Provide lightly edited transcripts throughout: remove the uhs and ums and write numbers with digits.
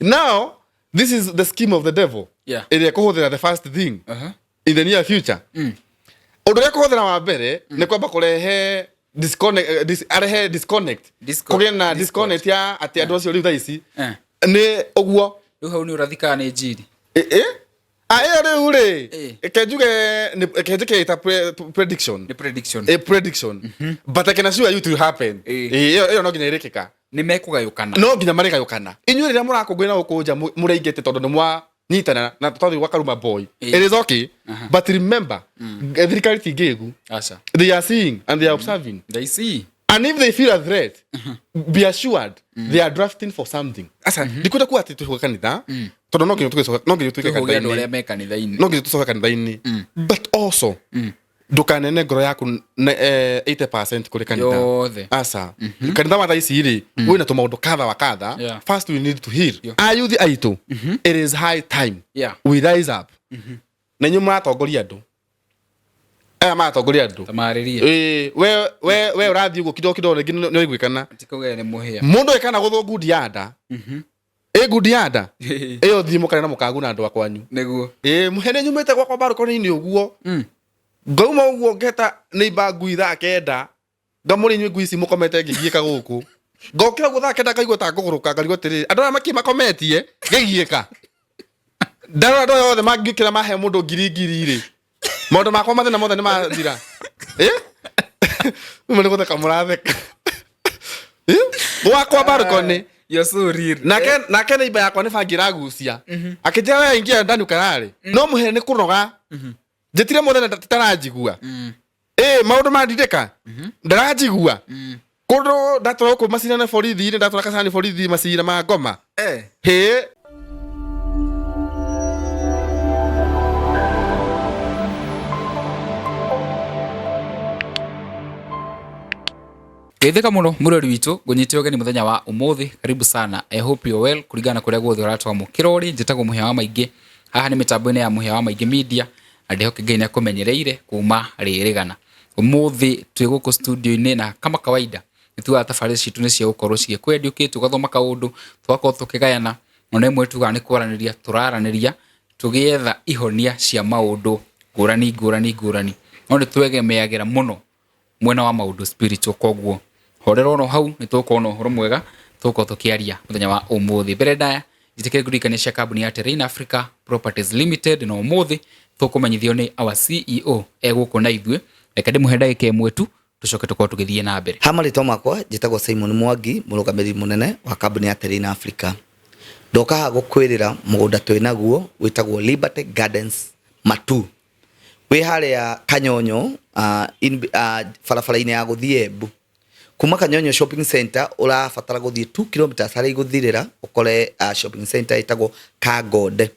Now this is the scheme of the devil ĩrĩa ĩkũhũthĩra the first thing in the near future. Ũndũ ũrĩa kũhũthĩra wa mbere nĩ kwamba kũrehe disconnect, arehe disconnect, kũgĩe na discord. Disconnect ya atĩ andũ acio rĩu thaa ici nĩ ũguo. Rĩu hau nĩ ũrathikaga nĩ njiri. Ĩ ah ĩyo rĩu rĩ, reke njuge reke njĩke ĩta prediction. Nĩ prediction. A prediction, but I can assure you it will happen. Ĩyo ĩyo no nginya ĩrĩkĩka. Nĩ mekũgayũkana. No nginya marĩgayũkana. Inyuĩ rĩrĩa mũrakũngũĩra gũkũ nja mũraingĩte tondũ nĩ mwanyitana na tũtathiĩ gwa Karuma boy, it is okay, but remember, thirikari ti ngĩgu. Aca. They are seeing and they are observing. They see. And if they feel a threat, be assured they are drafting for something. Asa ndikwenda kuga atĩ tũcoke kanitha, tondũ no nginya tũgĩcoka, no nginya tuike tũhũge andũ kanitha-inĩ. Arĩa me kanitha-inĩ. No nginya tũcoke kanitha-inĩ, but also ndũkanene ngoro yaku 80% kũrĩ kanitha yothe. Aca, kanitha wa thaa ici rĩ wĩna tũmaũndũ kadha wa kadha. First we need to heal ayuthi aitũ. It is high time we rise up. Na inyuĩ mũratongoria andũ aya, maratongoria andũ. Tamarĩrie. Ĩĩ, we ũrathiĩ ũguo kidogo kidogo, rĩngĩ nĩ ũiguĩkana. Tikauge nĩ mũhĩa. Mũndũ ĩkana gũthwo ngundi ya nda, ĩ ngundi ya nda ĩyo, thiĩ mũkare na mũkaguna andũ a kwanyu. Ĩĩ, mũhe nĩ nyumĩte gwakwa mbarũkoni-inĩ ũguo, ngauma ũguo ngeta nĩimba ngui thaa 9, ngamũrĩ inyuĩ ngui ici mũkomete ngĩgiĩka gũkũ. Ngokĩra ũguo thaa 9, ngaigua ta ngũgũrũka, ngarigwo atĩrĩrĩ, andũ aya makĩ makometie ngĩgiĩka. Ndarora andũ aya othe mangĩũkĩra mahe mũndũ ngiri ngiri rĩ, maũndũ makwa mathĩna mothe nĩ mathira. Ĩ rĩu nĩ gũtheka mũratheka. Ĩ, gwakwa mbarũkoni. You're so real. Nake neighbor yakwa nĩ bangi ĩragucia, akĩnjĩra, "We ingia ndani ukarare." No mũhe nĩ kũnoga njĩtire mũthenya taranjigua. Ĩ maũndũ mandindĩka ndaranjigua kũndũ ndatwara gũkũ macira na borithi-inĩ, ndatwara kacani borithi macira ma ngoma. Hĩ. Geithĩka mũno mũrori witũ, ngũnyite ũgeni mũthenya wa ũmũthĩ. Karibu sana. I hope you're well kũringana na kũrĩa guothe ũratwamũkĩra ũrĩ. Njĩtagwo Mũhĩa wa Maingĩ, haha nĩ mĩtambo-inĩ ya Mũhĩa wa Maingĩ Media, na ndĩhoke Ngai nĩ akũmenyereire kuma rĩrĩgana. Ũmũthĩ twĩ gũkũ studio-inĩ na kama kawaida nĩ tugaga tabarĩra citũ nĩ cia gũkorwo cigĩkũ educate, tũgathoma kaũndũ, tũgakorwo tũkĩgayana, ona ĩmwe tugaga nĩ kwaranĩria tũraranĩria tũgĩetha ihonia cia maũndũ ngũrani ngũrani ngũrani, no nĩ twegemeagĩra mũno mwena wa maũndũ spiritual. Koguo horera ono hau, nĩ tũgũkorwo na ũhoro mwega tũgũkorwo tũkĩaria mũthenya wa ũmũthĩ. Mbere ndaya njĩtĩkĩre ngũririkanie cia kambuni ya Terrain Africa Properties Limited, na ũmũthĩ tũkũmenyithio nĩ our CEO e gũkũ na ithuĩ. Reke ndĩmũhe ndagĩka ĩmwe tu, tũcoke tũkorwo tũgĩthiĩ na mbere. Ha marĩtwa makwa njĩtagwo Simon Mwangi, mũrũgamĩrĩri mũnene wa kambuni ya Terrain Africa. Ndoka haha gũkwĩrĩra mũgũnda twĩ naguo wĩtagwo Liberty Gardens Matu. Wĩ harĩa Kanyonyo, barabara-inĩ ya gũthiĩ Embu. Kuma Kanyonyo Shopping Center ũrabatara gũthiĩ 2 kilometers harĩa igũthirĩra ũkore shopping center ĩtagwo Kangonde.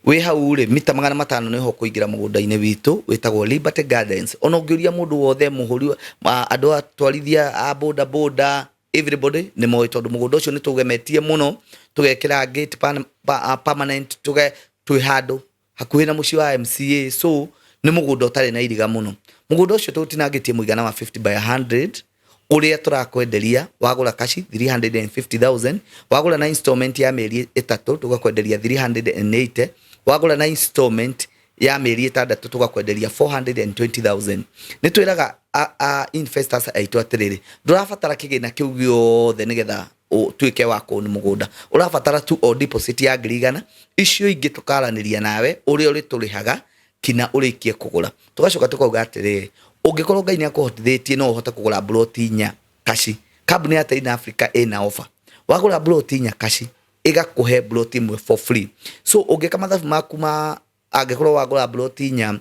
Wĩ hau rĩ, mita 500 nĩho ũkũingĩra mũgũnda-inĩ witũ wĩtagwo Liberty Gardens. Ona ũngĩũria mũndũ wothe, mũhũri andũ atwarithia a boda boda, everybody nĩ moĩ, tondũ mũgũnda ũcio nĩ tũgemetie mũno, tũgekĩra gate permanent, tũge twĩ handũ hakuhĩ na mũciĩ wa MCA, so nĩ mũgũnda ũtarĩ na iriga mũno. Mũgũnda ũcio tũtinangĩtie mũigana wa 50 by 100, ũrĩa tũrakwenderia wagũra kaci 350,000, wagũra na installment ya mĩeri 3 tũgakwenderia 380, wagũra na installment ya mĩeri 6 tũgakwenderia 420,000. Nĩ twĩraga a investors aitũ atĩrĩrĩ, ndũrabatara kĩgĩna kĩu gĩothe nĩgetha ũtuĩke wa kũni mũgũnda, ũrabatara tu o deposit ya 100,000, icio ingĩ tũkaranĩria nawe ũrĩa ũrĩtũrĩhaga kinya ũrĩkie kũgũra. Tũgacoka tũkauga atĩrĩrĩ, ũngĩkorwo Ngai nĩ akũhotithĩtie no ũhote kũgũra mburoti 4 kaci, kambuni ya Terrain Africa ĩna offer, wagũra mburoti 4 kaci ĩgakũhe mburoti ĩmwe for free. So ũngĩka mathabu maku ma angĩkorwo wagũra mburoti 4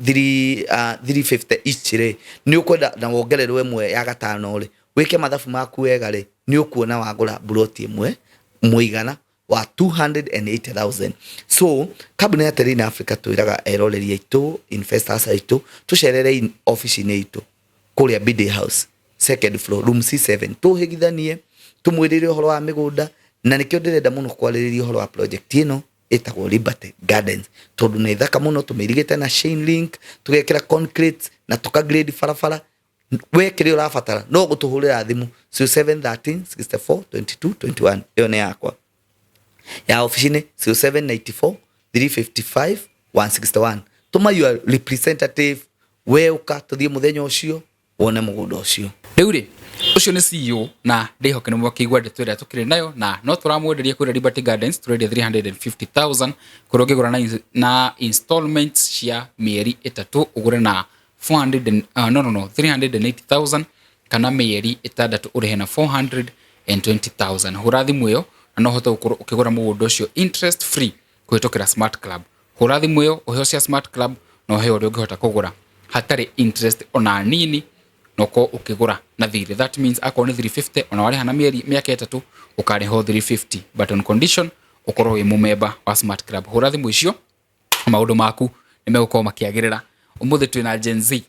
350 each rĩ, nĩ ũkwenda na wongererwo ĩmwe ya gatano rĩ, wĩke mathabu maku wega rĩ, nĩ ũkuona wagũra mburoti ĩmwe mũigana wa 280,000. So kambuni ya Terrain Africa twĩraga eroreri aitũ, investors aitũ, tũcerere ofici-inĩ itũ kũrĩa BD House, second floor, room C7, tũhĩgithanie tũmwĩrĩre ũhoro wa mĩgũnda. Na nĩkĩo ndĩrenda mũno kwarĩrĩria ũhoro wa project ĩno ĩtagwo Liberty Gardens, tondũ nĩ thaka mũno. Tũmĩirigĩte na chain link, tũgekĩra concrete na tũka grade barabara. We kĩrĩa ũrabatara no gũtũhũrĩra thimũ 0713 64 22 21. Ĩyo nĩ yakwa. Ya ofici nĩ 0794 355 161. Tũma your representative, we ũka tũthiĩ mũthenya ũcio wone mũgũnda ũcio. Rĩu rĩ, ũcio nĩ CEO na ndĩhoke nĩ mwakĩigua ndeto ĩrĩa tũkĩrĩ nayo, na no tũramwenderia kũrĩa Liberty Gardens, tũrendia 350,000 kũrĩa ũngĩgũra na installments cia mĩeri 3, ũgũre na 400 and, no, no, no, 380,000 kana mĩeri 6 ũrĩhe na 420,000. Hũra thimũ ĩyo na no ũhote gũkorwo ũkĩgũra mũgũnda ũcio interest free kũhĩtũkĩra Smart Club. Hũra thimũ ĩyo ũheo cia Smart Club na ũheo ũrĩa ũngĩhota kũgũra hatarĩ interest ona nini, na ũkorwo ũkĩgũra na thirĩ. That means akorwo nĩ 350 ona warĩha na mĩeri mĩaka 3 ũkarĩha o 350, but on condition ũkorwo wĩ mũmemba wa Smart Club. Hũra thimũ icio maũndũ maku nĩ megũkorwo makĩagĩrĩra. Ũmũthĩ twĩna Gen Z.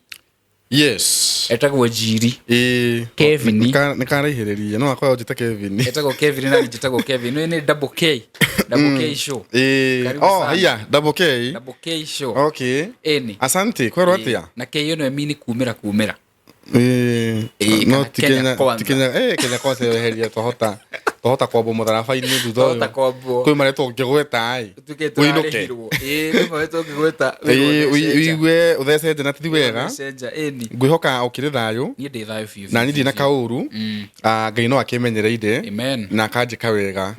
Yes. Etagwo Njiri. Ĩĩ. Kevin. Nĩ karaihĩrĩria no akorwo njĩta Kevin. Etagwo Kevin na njĩtagwo Kevin. Nĩ nĩ double K. Double K show. Ĩĩ. Karibu Oh, sana. hiya, double K. Double K show. Okay. Ĩni. Asante, kwerwo atĩa? Na K ĩno ĩmini kumĩra kumĩra. Ĩĩ. Ĩĩ, No kana ti Kenya Kenya, kwanza. ti Kenya, Kenya kwanza weheria twahota kwambwo mũtharaba-inĩ thutha ũyũ. Twahota kwambwo. Kwĩ marĩa tũngĩgweta ĩ. Tuke Ũinũke. tũrarĩhirwo. Ĩĩ, kwĩ marĩa tũngĩgweta. Ĩĩ, ũigue ũthecete na ti wega. Cenja, ĩni. Ngwĩhoka ũkĩrĩ thayũ. Niĩ ndĩ thayũ biũ. Na niĩ ndirĩ na kaũru. Ngai no akĩmenyereire. Amen. Na akanjĩka wega.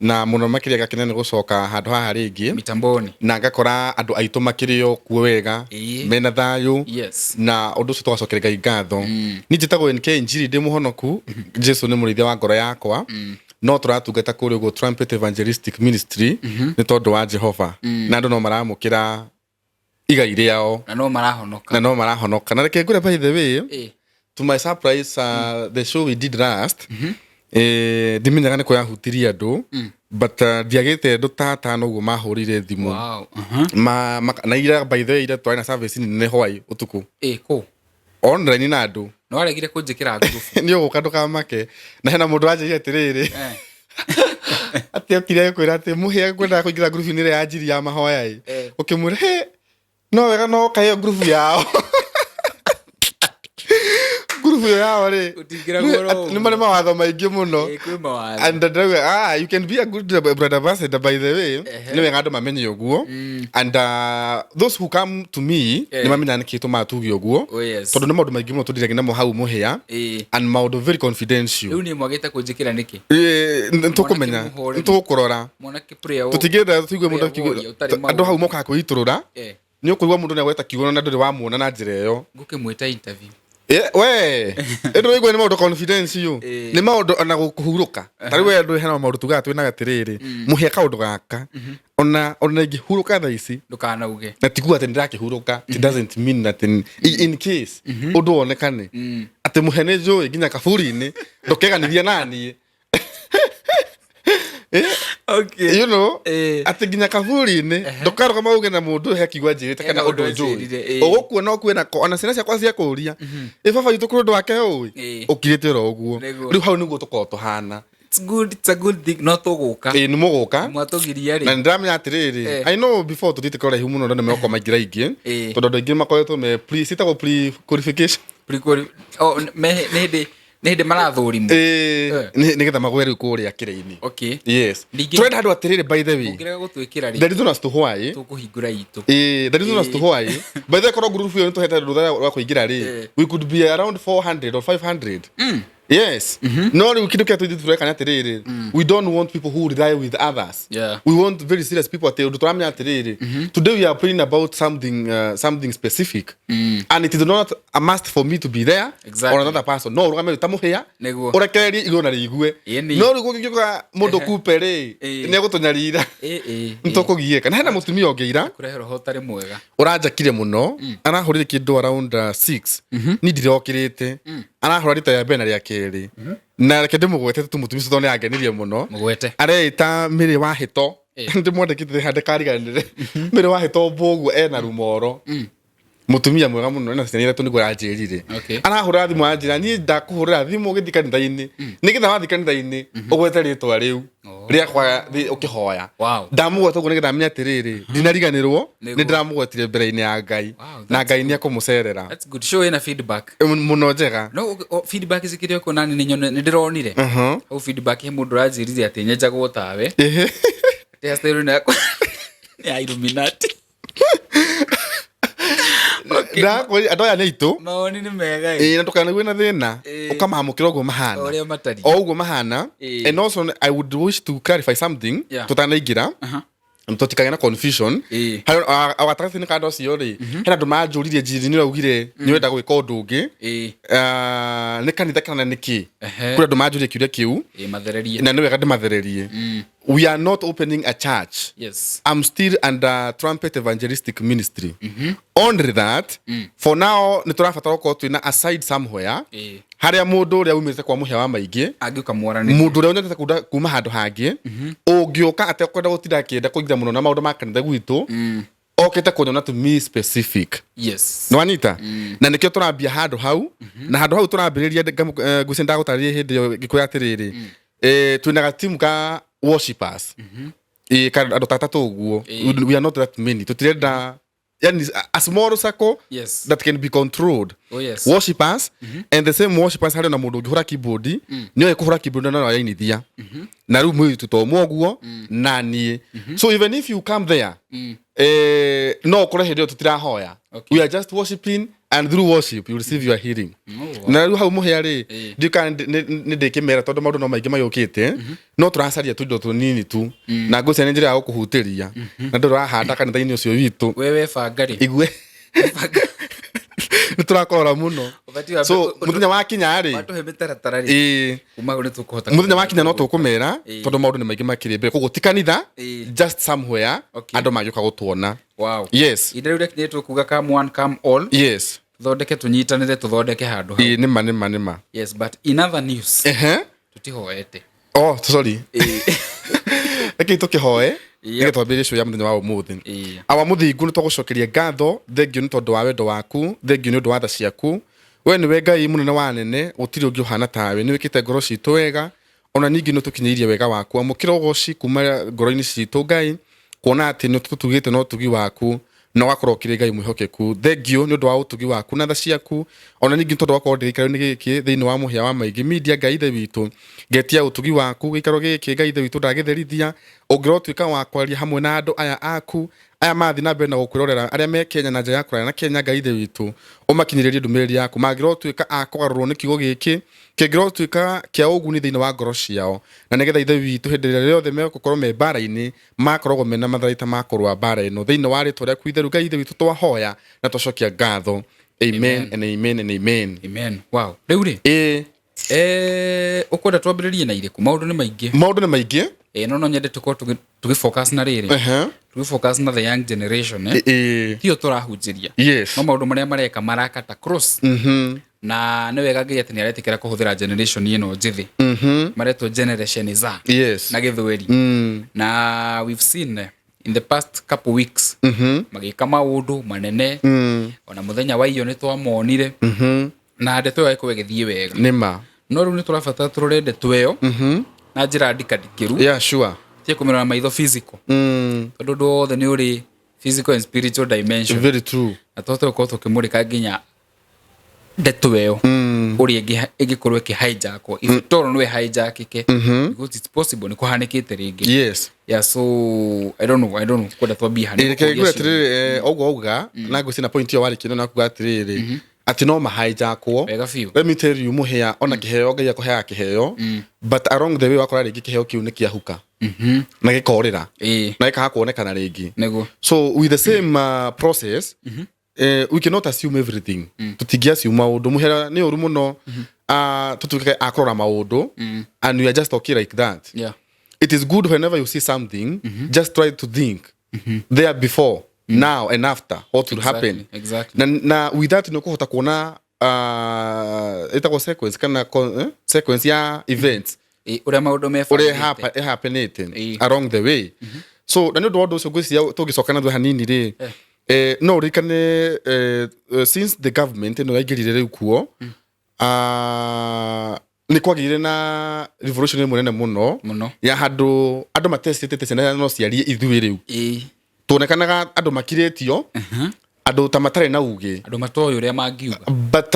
Na mũno makĩria ngakena nĩ gũcoka handũ haha rĩngĩ. Mitamboni. Na ngakora andũ aitũ makĩrĩ o kuo wega. Ĩĩ. Mena thayũ. Yes. Na ũndũ ũcio tũgacokeria Ngai ngatho. Niĩ njĩtagwo NK Njiri, ndĩ mũhonoku. Jesu nĩ mũrĩithia wa ngoro yakwa. No tũratungata kũrĩa ũguo Trumpet Evangelistic Ministry nĩ tondũ wa Jehova. Na andũ no maramũkĩra igai rĩao. Na no marahonoka. Na no marahonoka. Na reke ngwĩre by the way, Ĩĩ. to my surprise, the show we did last, ndimenyaga nĩ kũyahutirie andũ, but ndiagĩte andũ ta atano ũguo mahũrire thimũ. Wow. Uh-huh. Na ira, by the way, ira twarĩ na service nene hwaĩ ũtukũ. Ĩĩ, kũ? Online na andũ. Nĩ waregire kũnjĩkĩra ngurubu. Nĩ ũgũka ndũkamake. Na hena mũndũ wanjĩrire atĩrĩrĩ. Atĩ okire agĩkwĩra atĩ mũhĩa ngwendaga kũingĩra ngurubu-inĩ ĩrĩa ya Njiri ya mahoya ĩ. Ũkĩmwĩra, he, no wega no ũkahe ngurubu yao. Ngurubu ĩyo yao rĩ, Ũtingĩragwo oro nĩ marĩ mawatho maingĩ mũno. Ĩĩ, kwĩ mawatho. And ndauga, you can be a good brand ambassador by the way. Nĩ wega andũ mamenye ũguo. And those who come to me, nĩ mamenyaga nĩkĩ tũmaga tuge ũguo. Oh, yes. Tondũ nĩ maũndũ maingĩ mũno tũndiragia namo hau mũhĩa. And maũndũ very confidential. Rĩu niĩ mwagĩte kũnjĩkĩra nĩkĩ? Ĩĩ, nĩ tũkũmenya, Mwanake mũhoreri. nĩ tũgũkũrora. Mwanake prayer Tũtingĩenda tũigue mũndũ prayer akiuga, warrior ũtarĩ andũ hau maũndũ. mokaga kwĩitũrũra. Nĩ ũkũigua mũndũ nĩ agweta kiugo na ndũrĩ wamuona na njĩra ĩyo. Ngũkĩmwĩta interview. We, ĩndũ ũigua nĩ maũndũ confidential. Nĩ maũndũ ona gũkũhurũka. Ta rĩu we andũ hena maũndũ tugaga twĩna atĩrĩrĩ, mũhĩa kaũndũ gaka. Ona ingĩhurũka thaa ici. Ndũkanauge. Na ti kuga atĩ nĩndĩrakĩhurũka. It doesn't mean that in case ũndũ wonekane. Atĩ mũhĩa nĩ njũĩ nginya kaburi-inĩ, ndũkeganithie na niĩ. Okay. You know, atĩ nginya kaburi-inĩ, ndũkarũgama uge na mũndũ he kiugo anjĩrĩte kana Hena ũndũ ũndũ njũĩ. anjĩrire, Ũgũkua no ũkue nako, ona ciana ciakwa cia kũũria. Ĩ baba witũ kũrĩ ũndũ wake ũĩ? Ũkirĩte oro ũguo. Nĩguo. Rĩu hau nĩguo tũkoragwo tũhana. It's good, it's a good thing. No tũgũka. Ĩĩ, nĩ mũgũka. Mwatũgiria rĩ. Na nĩndĩramenya atĩrĩrĩ, I know before tũthiĩte kũraihu mũno andũ nĩmegũkorwo maingĩra aingĩ. Tondũ andũ aingĩ makoretwo me pre, ciĩtagwo pre qualification. Pre oh, me, nĩ hĩndĩ, nĩ hĩndĩ marathũrimwo. Ĩĩ, nĩgetha magwe rĩu kũrĩa kĩrĩa-inĩ. Okay. Yes. Ningĩ- Tũrenda andũ atĩrĩrĩ, by the way. Ũngĩrega gũtwĩkĩra rĩ, The reason as to why. tũkũhingũra itũ. Ĩĩ, the reason as to why. By the way, korwo ngurubu ĩyo nĩtũhete rũtha rwa kũingĩra rĩ, we could be around 400 or 500. Yes. No rĩu kĩndũ kĩrĩa tũithuĩ tũreka nĩ atĩrĩrĩ, we don't want people who rely with others. We want very serious people atĩ ũndũ tũramenya atĩrĩrĩ, today we are praying about something specific. And it is not a must for me to be there or another person. No ũrũgame ta mũhĩa, Nĩguo. ũrekererie igũrũ na rĩigue. Ĩni. No rĩu kũngĩũka mũndũ kupe rĩ, nĩ egũtũnyarira. Nĩ tũkũgiĩka. Na hena mũtumia ũngĩ ira. Kũrehe roho ũtarĩ mwega. Ũranjakire mũno. Arahũrire kĩndũ around 6. Niĩ ndirokĩrĩte. Arahũra rita rĩa mbere na rĩa kerĩ. Na reke ndĩmũgwete tu mũtumia ũcio tondũ nĩ angenirie mũno. Mũgwete. Areĩta Mĩrĩ wa Hĩto. Ndĩmwandĩkĩte handĩkariganĩre. Mĩrĩ wa Hĩto mbũguo ena rumoro. Mũtumia mwega mũno ena ciana ithatũ nĩguo aranjĩrire. Arahũra thimũ anjĩra niĩ ndakũhũrĩra thimũ ũgĩthiĩ kanitha-inĩ. Nĩgetha wathiĩ kanitha-inĩ ũgwete rĩtwa rĩu rĩakwa ũkĩhoya. Wow. Ndamũgweta ũguo nĩgetha amenye atĩrĩrĩ, ndinariganĩrwo, Nĩguo. nĩ ndĩramũgwetire mbere-inĩ ya Ngai. Wow, Na that's Ngai nĩ ekũmũcerera. That's good. Show ĩna feedback. Mũno njega. No, feedback cikĩrĩ okuo nani nĩ nyone, nĩ ndĩronire. Hau feedback he mũndũ ũranjĩrire atĩ nyenjagwo tawe. Hairstyle ĩno yakwa nĩ ya Illuminati. Okay. Ndakwĩra andũ aya nĩ aitũ. Mawoni nĩ mega ĩ. Ĩĩ, na ndũkanague na thĩna. Ĩĩ. Ũkamamũkĩra ũguo mahana. O ũrĩa matariĩ. O ũguo mahana. Ĩĩ. And also I would wish to clarify something Yeah. tũtanaingĩra. Aha. Tũtikagĩa na confusion. Ĩĩ. Harĩ o gatagatĩ-inĩ ka andũ acio rĩ, hena andũ manjũririe njiri nĩ ũraugire nĩ ũrenda gwĩka ũndũ ũngĩ. Ĩĩ. Ah, nĩ kanitha kana nĩ kĩ? Ehe. Kũrĩ andũ manjũririe kĩũria kĩu Ĩĩ, mathererie. na nĩ wega ndĩmathererie. We are not opening a church. Yes. I'm still under Trumpet Evangelistic Ministry. Only that, for now, nĩ tũrabatara gũkorwo twĩna a side somewhere Ĩĩ. harĩa mũndũ ũrĩa umĩte kwa mũhĩa wa maingĩ Angĩũka mwaranĩrie. mũndũ ũrĩa ũnyendete kuma handũ hangĩ ũngĩũka atekwenda gũtinda akĩenda kũingĩra mũno na maũndũ ma kanitha gwitũ okĩte kũnyona to me specific. Yes. Nĩwanyita na nĩkĩo tũrambia handũ hau na handũ hau tũrambĩrĩria ngwĩciria ndagũtarĩria hĩndĩ ĩyo ngĩkwĩra atĩrĩrĩ, twĩna gatimu ka worshipers. Ĩĩ, andũ ta atatũ ũguo. We are not that many, tũtirenda yani a small circle Yes. that can be controlled. Oh, yes. Worshipers and the same worshipers harĩ ona mũndũ ũngĩhũra keyboard nĩoĩ kũhũra keyboard na no arainithia na rĩu mwĩrĩ to ũmwe ũguo na niĩ. So even if you come there, no ũkore hĩndĩ ĩyo tũtirahoya. Okay. We are just worshiping, and through worship you receive your healing. Oh, wow. Na rĩu hau mũhĩa rĩ, Ĩĩ. ndiũĩ kana nĩ ndĩkĩmera tondũ maũndũ no maingĩ magĩũkĩte, no tũracaria tũindo tũnini tu na ngwĩciria nĩ njĩra ya gũkũhutĩria na ndũ rahanda kanitha-inĩ ũcio witũ. We webanga rĩ. Igue nĩ tũrakorora mũno. Ũbatiĩ wambe So mũthenya wakinya rĩ, watũhe mĩtaratara rĩ. Ĩĩ. Kuma hau nĩ tũkũhota. Mũthenya wakinya no tũkũmera Ĩĩ. tondũ maũndũ nĩ maingĩ makĩrĩ mbere, koguo ti kanitha, Ĩĩ. just somewhere Okay. andũ mangĩũka gũtuona. Wow. Yes. Ihinda rĩu rĩakinyire tũkuga come one come all. Yes. Tũthondeke tũnyitanĩre tũthondeke handũ hau. Ĩĩ, nĩma nĩma nĩma. Yes, but in other news, Ehe. tũtihoete. Oh, sorry. Reke tũkĩhoe Yep. nĩgetha twambĩrĩrie show ya mũthenya wa ũmũthĩ. Ĩĩ. Awa mũthingu, nĩ twagũcokeria ngatho, thengio nĩ tondũ wa wendo waku, thengio nĩ ũndũ wa tha ciaku. We nĩwe Ngai mũnene wa anene, gũtirĩ ũngĩ ũhana tawe. Nĩ wĩkĩte ngoro citũ wega, ona ningĩ nĩ ũtũkinyĩirie wega waku. Amũkĩra ũgoci kuma ngoro-inĩ citũ Ngai, kuona atĩ nĩ ũtũtugĩte na ũtugi waku na ũgakorwo ũkĩrĩ Ngai mwĩhokeku. Thengio nĩ ũndũ wa ũtugi waku na tha ciaku, ona ningĩ tondũ wakorwo ndĩ gĩikaro-inĩ gĩkĩ thĩinĩ wa mũhĩa wa maingĩ media. Ngai Ithe witũ, ngetia ũtugi waku gĩikaro gĩkĩ. Ngai Ithe witũ, ndagĩtherithia ũngĩrotuĩka wa kwaria hamwe na andũ aya aku aya mathiĩ na mbere na gũkwĩrorera, arĩa me Kenya na nja ya kũraya na Kenya. Ngai Ithe witũ, ũmakinyĩrĩrie ndũmĩrĩri yaku, mangĩrotuĩka a kũgarũrwo nĩ kiugo gĩkĩ kĩngĩrotuĩka kĩa ũguni thĩinĩ wa ngoro ciao, na nĩgetha Ithe witũ hĩndĩ ĩrĩa rĩothe megũkorwo me mbara-inĩ makoragwo mena matharaita ma kũrũa mbara ĩno thĩinĩ wa rĩtwa rĩaku itheru. Ngai Ithe witũ, twahoya na twacokia ngatho. Amen and amen and amen. Amen. Wow. Rĩu rĩ, Ĩĩ. Ũkwenda twambĩrĩrie na irĩkũ? Maũndũ nĩ maingĩ. Maũndũ nĩ maingĩ. No nyende tũkorwo tũgĩ focus na rĩrĩ. Tũgĩ focus na the young generation, eh? Ĩĩ. Tiyo tũrahunjĩria. Yes. No maũndũ marĩa mareka marakata cross. Na nĩ wega Ngai atĩ nĩ aretĩkĩra kũhũthĩra generation ĩno njĩthĩ. Maretwo generation Z na gĩthweri. Na we've seen in the past couple weeks magĩka maũndũ manene, ona mũthenya wa iyo nĩ twamonire na ndeto ĩyo ĩkorwo ĩgĩthiĩ wega. Nĩma. No rĩu nĩ tũrabatara tũrore ndeto ĩyo na njĩra ndikandikĩru, tie kũmĩrora na maitho physical, tondũ ũndũ wothe nĩ ũrĩ physical and spiritual dimension. Very true. Na tũhote gũkorwo tũkĩmũrĩka nginya ndeto ĩyo ũrĩa ĩngĩkorwo ĩkĩ hijackwo, if at all no ĩhijackĩke, because it's possible nĩ kũhanĩkĩte rĩngĩ. Yeah, so I don't know kwenda twambie hanĩ. Reke ngue atĩrĩrĩ, ũguo auga na ngwĩciria na point ĩyo warĩkia na kuga atĩrĩrĩ atĩ no mahijackwo. Wega biũ. Let me tell you, mũhĩa, ona kĩheo Ngai akũheaga kĩheo, but along the way wakora rĩngĩ kĩheo kĩu nĩ kĩahuka na gĩkorĩra na gĩkaga kuonekana rĩngĩ. So with the same process, we cannot assume everything. Tũtingĩ assume maũndũ mũhera nĩ ũru mũno, tũtuĩke a kũrora maũndũ and we are just okay like that. It is good whenever you see something, just try to think there before, now and after what will happen. Na with that nĩ ũkũhota kuona ĩtagwo sequence kana sequence ya events. Ũrĩa maũndũ ũrĩa mebangĩte. Ĩhapenĩte along the way. So na nĩ ũndũ wa ũndũ ũcio ngwĩciria tũngĩcoka na thutha hanini rĩ, no ũririkane since the government ĩno yaingĩrire rĩu kuo, nĩ kwagĩire na revolution ĩmwe nene mũno Mũno. Ya handũ andũ matecitĩte ciana no ciarie ithuĩ rĩu tuonekanaga andũ makirĩtio, andũ ta matarĩ na ugĩ. Andũ matoĩ ũrĩa mangiuga. But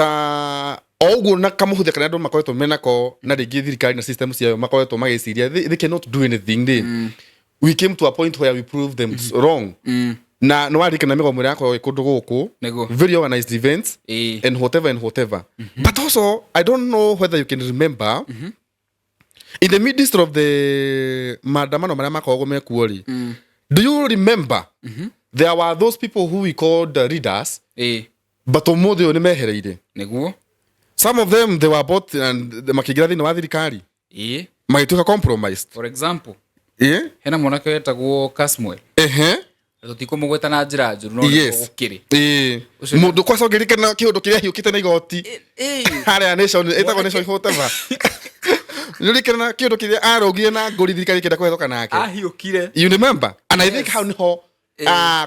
o ũguo na kamũhũthia karĩa andũ makoretwo menako na rĩngĩ thirikari na system ciayo makoretwo magĩciria they cannot do anything rĩ. We came to a point where we proved them wrong. Na nä warikana mä gomo ä yakoragwo ä kå ndå gå kå. Nĩguo. Very organized events and whatever and whatever. But also, I don't know whether you can remember, in the midst of the maandamano marĩa makoragwo mekuo rĩ, do you remember there were those people who we called leaders? But ũmũthĩ ũyũ nĩ mehereire. Some of them, they were bought and makĩingĩra thĩinĩ wa thirikari, magĩtuĩka compromised. For example, hena mwanake wetagwo Kasmuel. Tũtikũmũgweta na njĩra njũru, no nĩguo gũkĩrĩ. Ũcio. Mũndũ kwaca ũngĩririkana kĩũndũ kĩrĩa hiũkĩte na igoti harĩa Nation, ĩtagwo Nation whatever, nĩũririkana kĩũndũ kĩrĩa arũgire na ngũri thirikari ĩkĩenda kũhetũka nake? Ahiũkire. You remember? And I think hau niho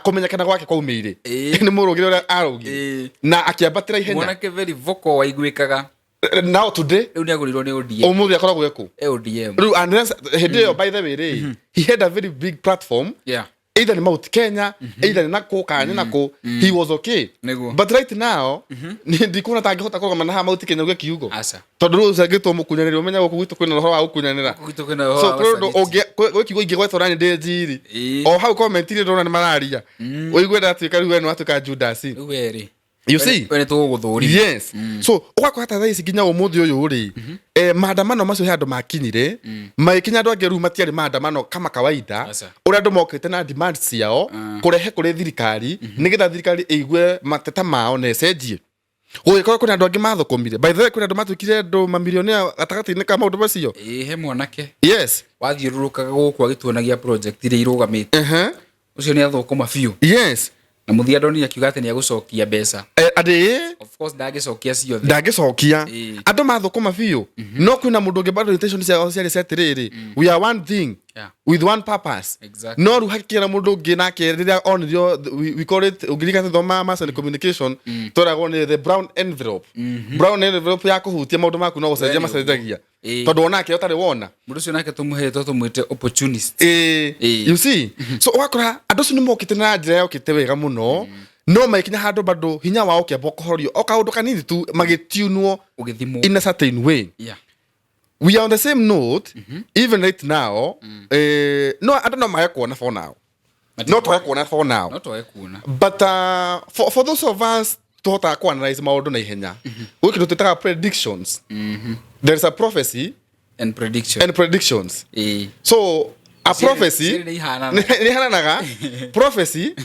kũmenyekana gwake kwaumĩire. Nĩ mũrũgire ũrĩa arũgire na akĩambatĩra ihenya. Mwanake very vocal, waiguĩkaga. Now today, Rĩu nĩ agũrirwo nĩ ODM. Ũmũthĩ akoragwo ekũ? E ODM. Rĩu unless hĩndĩ ĩyo, by the way rĩ, he had a very big platform, either nĩ Mount Kenya, either nĩ nakũ kana nĩ nakũ, he was okay. But right now ndikuona ta angĩhota kũrũgama na haha Mount Kenya uge kiugo. Aca. Tondũ rĩu ũcio angĩtwo mũkunyanĩri, ũmenya gũkũ gwitũ kwĩna ũhoro wa gũkunyanĩra. Gũkũ gwitũ kwĩna ũhoro So wa kwĩ ũndũ ũsaliti. ũngĩ gwĩ kiugo ingĩgwetwo nani ndĩ njiri, o hau comment iria ndĩrona nĩ mararia, ũigue ndatuĩka rĩu we nĩ watuĩka Judas. Rĩu we rĩ, You see? we nĩ tũgũgũthũrima. Yes. So ũgakora ta thaa ici nginya ũmũthĩ ũyũ rĩ, maandamano macio he andũ makinyire, magĩkinya andũ angĩ rĩu matiarĩ maandamano kama kawaida. Aca. Ũrĩa andũ mokĩte na demand ciao kũrehe kũrĩ thirikari nĩgetha thirikari ĩigue mateta mao na ĩcenjie, gũgĩkorwo kwĩna andũ angĩ mathũkũmire. By the way, kwĩna andũ matuĩkire andũ mamilionea gatagatĩ-inĩ ka maũndũ macio. Ĩĩ, he mwanake wathiũrũrũkaga gũkũ agĩtuonagia project iria irũgamĩte. Ũcio nĩ athũkũma biũ. Na mũthia ndonire akiuga atĩ nĩ agũcokia mbeca. Andĩ. Of course ndangĩcokia ciothe. Ndangĩcokia. Andũ mathũkũma biũ, no kwĩna mũndũ ũngĩ bado intention ciao ciarĩ cia atĩrĩrĩ, we are one thing with one purpose. No rĩu hakĩra mũndũ ũngĩ nake rĩrĩa onirio, we call it, ũngĩririkana thoma mass and communication, tweragwo nĩ the brown envelope, brown envelope ya kũhutia maũndũ maku no gũcenjia Very. macenjagia, tondũ onake ũtarĩ wona. Mũndũ ũcio nake tũmũhetwo tũmwĩte opportunist. You see? So ũgakora andũ acio nĩ mokĩte na njĩra yokĩte wega mũno, no magĩkinya handũ bado hinya wao ũkĩamba kũhorio o kaũndũ kanini tu, magĩtunwo ũgĩthimwo in a certain way. We are on the same note even right now. No andũ no mage kuona for now, no twage kuona for now. No twage kuona. But for those of us tũhotaga kuanalyze maũndũ na ihenya, gwĩ kĩndũ twĩtaga predictions. There is a prophecy and prediction. And predictions. So a prophecy Cierĩ nĩ ihananaga. Nĩ ihananaga. Prophecy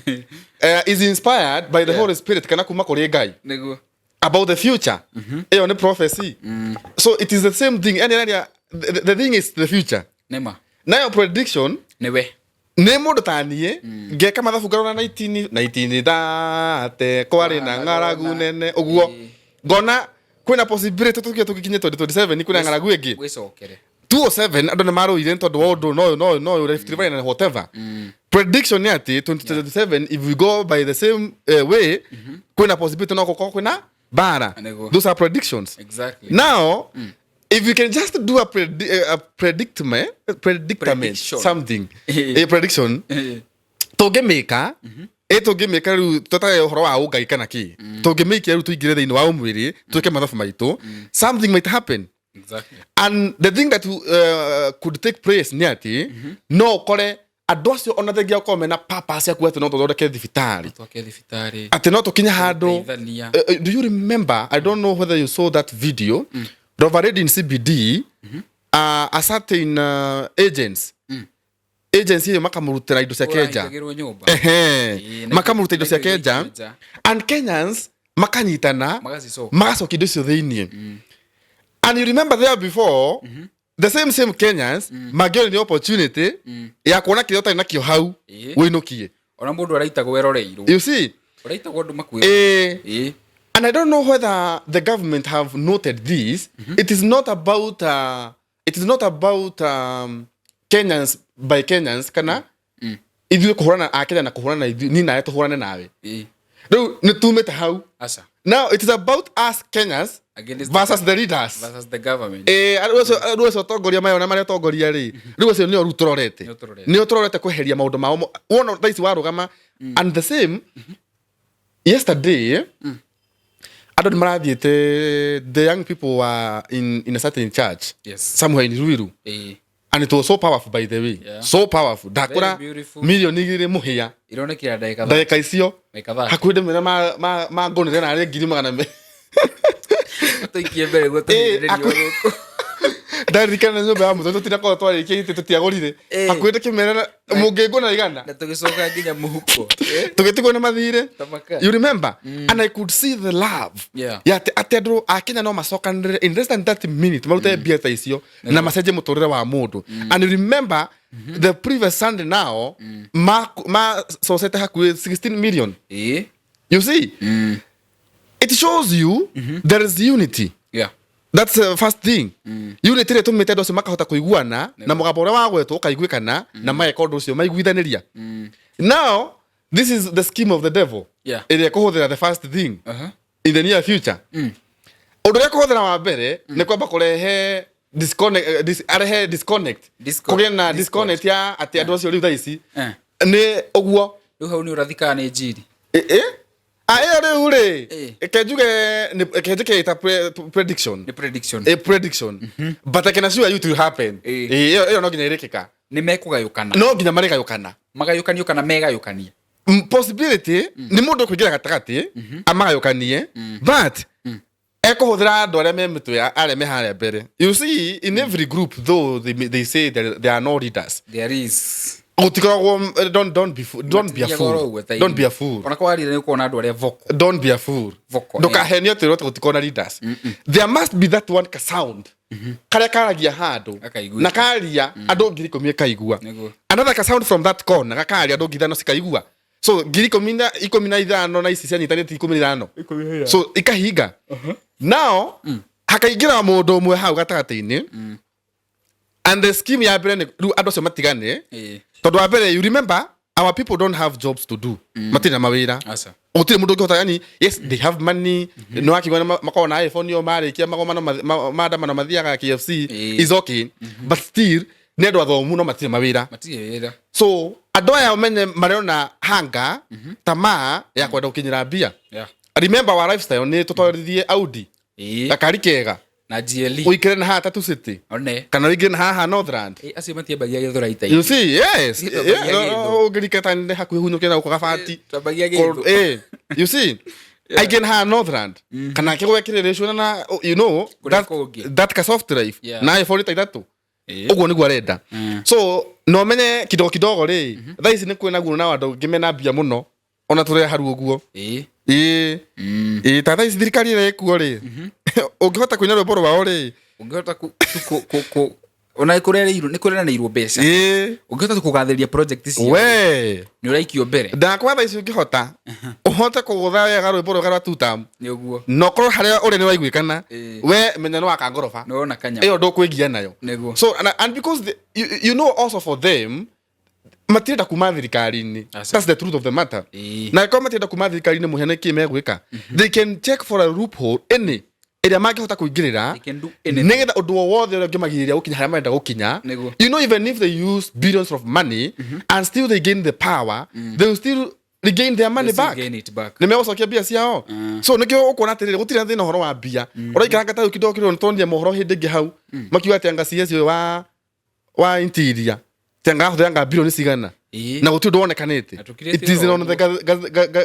is inspired by the Holy Spirit kana kuma kũrĩ Ngai about the future. Ĩyo nĩ prophecy. So it is the same thing, yani the thing is the future. Nĩma. Nayo prediction nĩwe nĩ mũndũ ta niĩ ngeka mathabu ngarora 19 1930 kwarĩ na ng'aragu nene ũguo, ngona kwĩna possibility tũkinya tũgĩkinye 2027 kwĩna ng'aragu ĩngĩ. Gwĩcokere. 207 andũ nĩ marũire nĩ tondũ wa ũndũ no no no Rift Valley na whatever. Prediction nĩ atĩ 2027, if we go by the same way, kwĩna possibility no gũkorwo kwĩna mbara. Those are predictions. Now, if you can just do a predictament, Prediction. something, a prediction tũngĩmĩka, ĩ tũngĩmĩka rĩu tũtage ũhoro wa ũngai kana kĩ, tũngĩmĩikia rĩu tũingĩre thĩinĩ wa ũmwĩrĩ twĩke mathabu maitũ, something might happen. And the thing that could take place nĩ atĩ no ũkore andũ acio ona thengia gũkorwo mena purpose ya kuga atĩ no tũthondeke thibitarĩ, twake thibitarĩ, atĩ no tũkinye handũ. Gũteithania. Do you remember, I don't know whether you saw that video mm. Already in CBD, a certain agents, agency ĩyo makamũrutĩra indo cia kenja. Ũrahingagĩrwo nyũmba. Makamũruta indo cia na indo kenja iria. And Kenyans makanyitana, magacicoka, magacokia indo icio thĩiniĩ. And you remember there before, the same same Kenyans mangĩonire opportunity ya kuona kĩrĩa ũtarĩ nakĩo hau, wĩinũkie. Ona mũndũ araitagwo eroreirwo. You see? Ũraitagwo andũ makwĩra. And I don't know whether the government have noted this. It is not about Kenyans by Kenyans kana ithuĩ kũhũrana a Kenya na kũhũrana ithuĩ ni nawe tũhũrane nawe. Rĩu nĩ tumĩte hau. Aca. Now it is about us Kenyans against versus the leaders. Versus the government. Rĩu acio atongoria mayona marĩa atongoria rĩ, rĩu acio nĩo rĩu tũrorete. Nĩo tũrorete. Nĩo tũrorete kweheria maũndũ mao wona thaa ici warũgama. And the same yesterday, andũ nĩ marathiĩte, the young people were in a certain church somewhere in Ruiru. And it was so powerful, by the way. So powerful. Ndakũra Very beautiful. 2 milioni mũhĩa. Ironekire ndagĩka Ndagĩka icio ndagĩka 30. Hakuhĩ ndĩmwĩre mangonire narĩ ngiri magana Tũikie mbere guo Eh, tũhinyĩrĩrio gũkũ. Ndaririkana nyũmba ya mũtwe tũtinakorwo twarĩkia itĩ tũtiagũrire. Hakuhĩ ndĩkĩmera mũngĩngũna 100. Na tũgĩcoka nginya mũhuko. Tũgĩtigwo nĩ mathirĩ. Tamaka. You remember? And I could see the love Yeah. ya atĩ atĩ andũ a Kenya no macokanĩrĩre in less than 30 minutes, marute mbia ta icio na macenjie mũtũrĩre wa mũndũ. And you remember the previous Sunday now ma socete hakuhĩ 16 million. You see, it shows you there is unity. That's the first thing. Unity ĩrĩa ĩtũmĩte andũ acio makahota kũiguana na mũgambo ũrĩa wagwetwo ũkaiguĩkana na mageka ũndũ ũcio maiguithanĩria. Now this is the scheme of the devil ĩrĩa ĩkũhũthĩra the first thing in the near future. Ũndũ ũrĩa ĩkũhũthĩra wa mbere nĩ kwamba kũrehe disconnect, arehe disconnect. Kũgĩe na Discord. Disconnect ya atĩ andũ acio rĩu thaa ici nĩ ũguo. Rĩu hau nĩ ũrathikaga nĩ njiri. Ĩyo rĩu rĩ, reke njuge reke njĩke ĩta prediction. Nĩ prediction. A prediction, but I can assure you it will happen. Ĩyo no nginya ĩrĩkĩka. Nĩ mekũgayũkana. No nginya marĩgayũkana. Magayũkanio kana megayũkania? Possibility nĩ mũndũ kũingĩra gatagatĩ amagayũkanie, but ekũhũthĩra andũ arĩa me mĩtwe arĩa me harĩa mbere. You see, in every group though they say there are no leaders, There is. Gũtikoragwo. Don't be a fool, don't be a fool. Ona kwarire nĩ ũkuona andũ arĩa vocal. Don't be a fool. Vocal. Ndũkahenio atĩ ũrĩa gũtikorwo na leaders. There must be that one ka sound karĩa karagia handũ Gakaiguĩka. na karia andũ 10,000 ĩkaigua. Another ka sound from that corner gakaria andũ 5,000 cikaigua. So ngiri ikũmi na 15 na ici cianyitanĩte 15, so ikahinga. Now hakaingĩra mũndũ ũmwe hau gatagatĩ-inĩ, and the scheme ya mbere nĩ rĩu andũ acio matigane, tondũ wa mbere, you remember, our people don't have jobs to do. Matirĩ na mawĩra. Aca. Gũtirĩ mũndũ ũngĩhota. Yani, yes, they have money. Nĩ wakigua makoragwo na iPhone ĩyo marĩkia magomano maandamano mathiaga KFC. Is okay, but still nĩ andũ athomu no matirĩ mawĩra. Matirĩ wĩra. So andũ aya ũmenye marona hanga tamaa ya kwenda gũkinyĩra mbia. Remember, our lifestyle nĩ tũtwarithie Audi, gakari kega, Na GLE. ũikare na haha Tatu City One. kana ũingĩre na haha Northland. Acio matiambagia gĩthũrai ta You see, yes. Twambagia gĩthũ. Ũngĩrika ta nĩ hakuhĩ hunyũke na gũkũ gabati. Twambagia gĩthũ. You see, aingĩ na haha Northland kana kĩgwekĩrĩra ĩcio na you know Kũrĩa that, kũngĩ. that ka soft life na iPhone ta ithatũ. Ũguo nĩguo arenda. So no menye kidogo kidogo rĩ, thaa ici nĩ kwĩna guo na andũ angĩ mena mbia mũno ona tũrĩ haru ũguo. Ĩĩ, ta thaa ici thirikari ĩrĩa ĩkuo rĩ, ũngĩhota kũina rwĩmbo rwao rĩ, Ũngĩhota ku tu ku ona nĩ kũreranĩirwo mbeca. Ũngĩhota tu kũgathĩrĩria project ciao, we nĩ ũraikio mbere. Ndakwa thaa ici ũngĩhota ũhote kũgũtha wega rwĩmbo rwega rwa tutam Nĩ ũguo. na ũkorwo harĩa ũrĩ nĩ waiguĩkana, we menya nĩ waka ngoroba. Nĩ wona kanya. Ĩyo ndũkwĩgia nayo. Nĩguo. So and because you know also for them matirenda kuma thirikari-inĩ. Aca. That's the truth of the matter. Na angĩkorwo matirenda kuma thirikari-inĩ, mũhiano kĩ megwĩka, they can check for a loophole any ĩrĩa mangĩhota kũingĩrĩra They can do anything. nĩgetha ũndũ o wothe ũrĩa ũngĩmagirĩrĩria gũkinya harĩa marenda gũkinya. Nĩguo. You know, even if they use billions of money and still they gain the power, they will still regain their money They still back. gain it back. Nĩ megũcokia mbia ciao. So nĩkĩo ũkuona atĩrĩrĩ, gũtirĩ na thĩna ũhoro wa mbia. Ũraikaranga ta rĩu kidogo kidogo, nĩtwonire mohoro hĩndĩ ĩngĩ hau makiuga atĩ anga CS ũyũ wa interior ti anga ahũthĩra anga bilioni cigana na gũtirĩ ũndũ wonekanĩte. Na tũkirĩte It is oro on the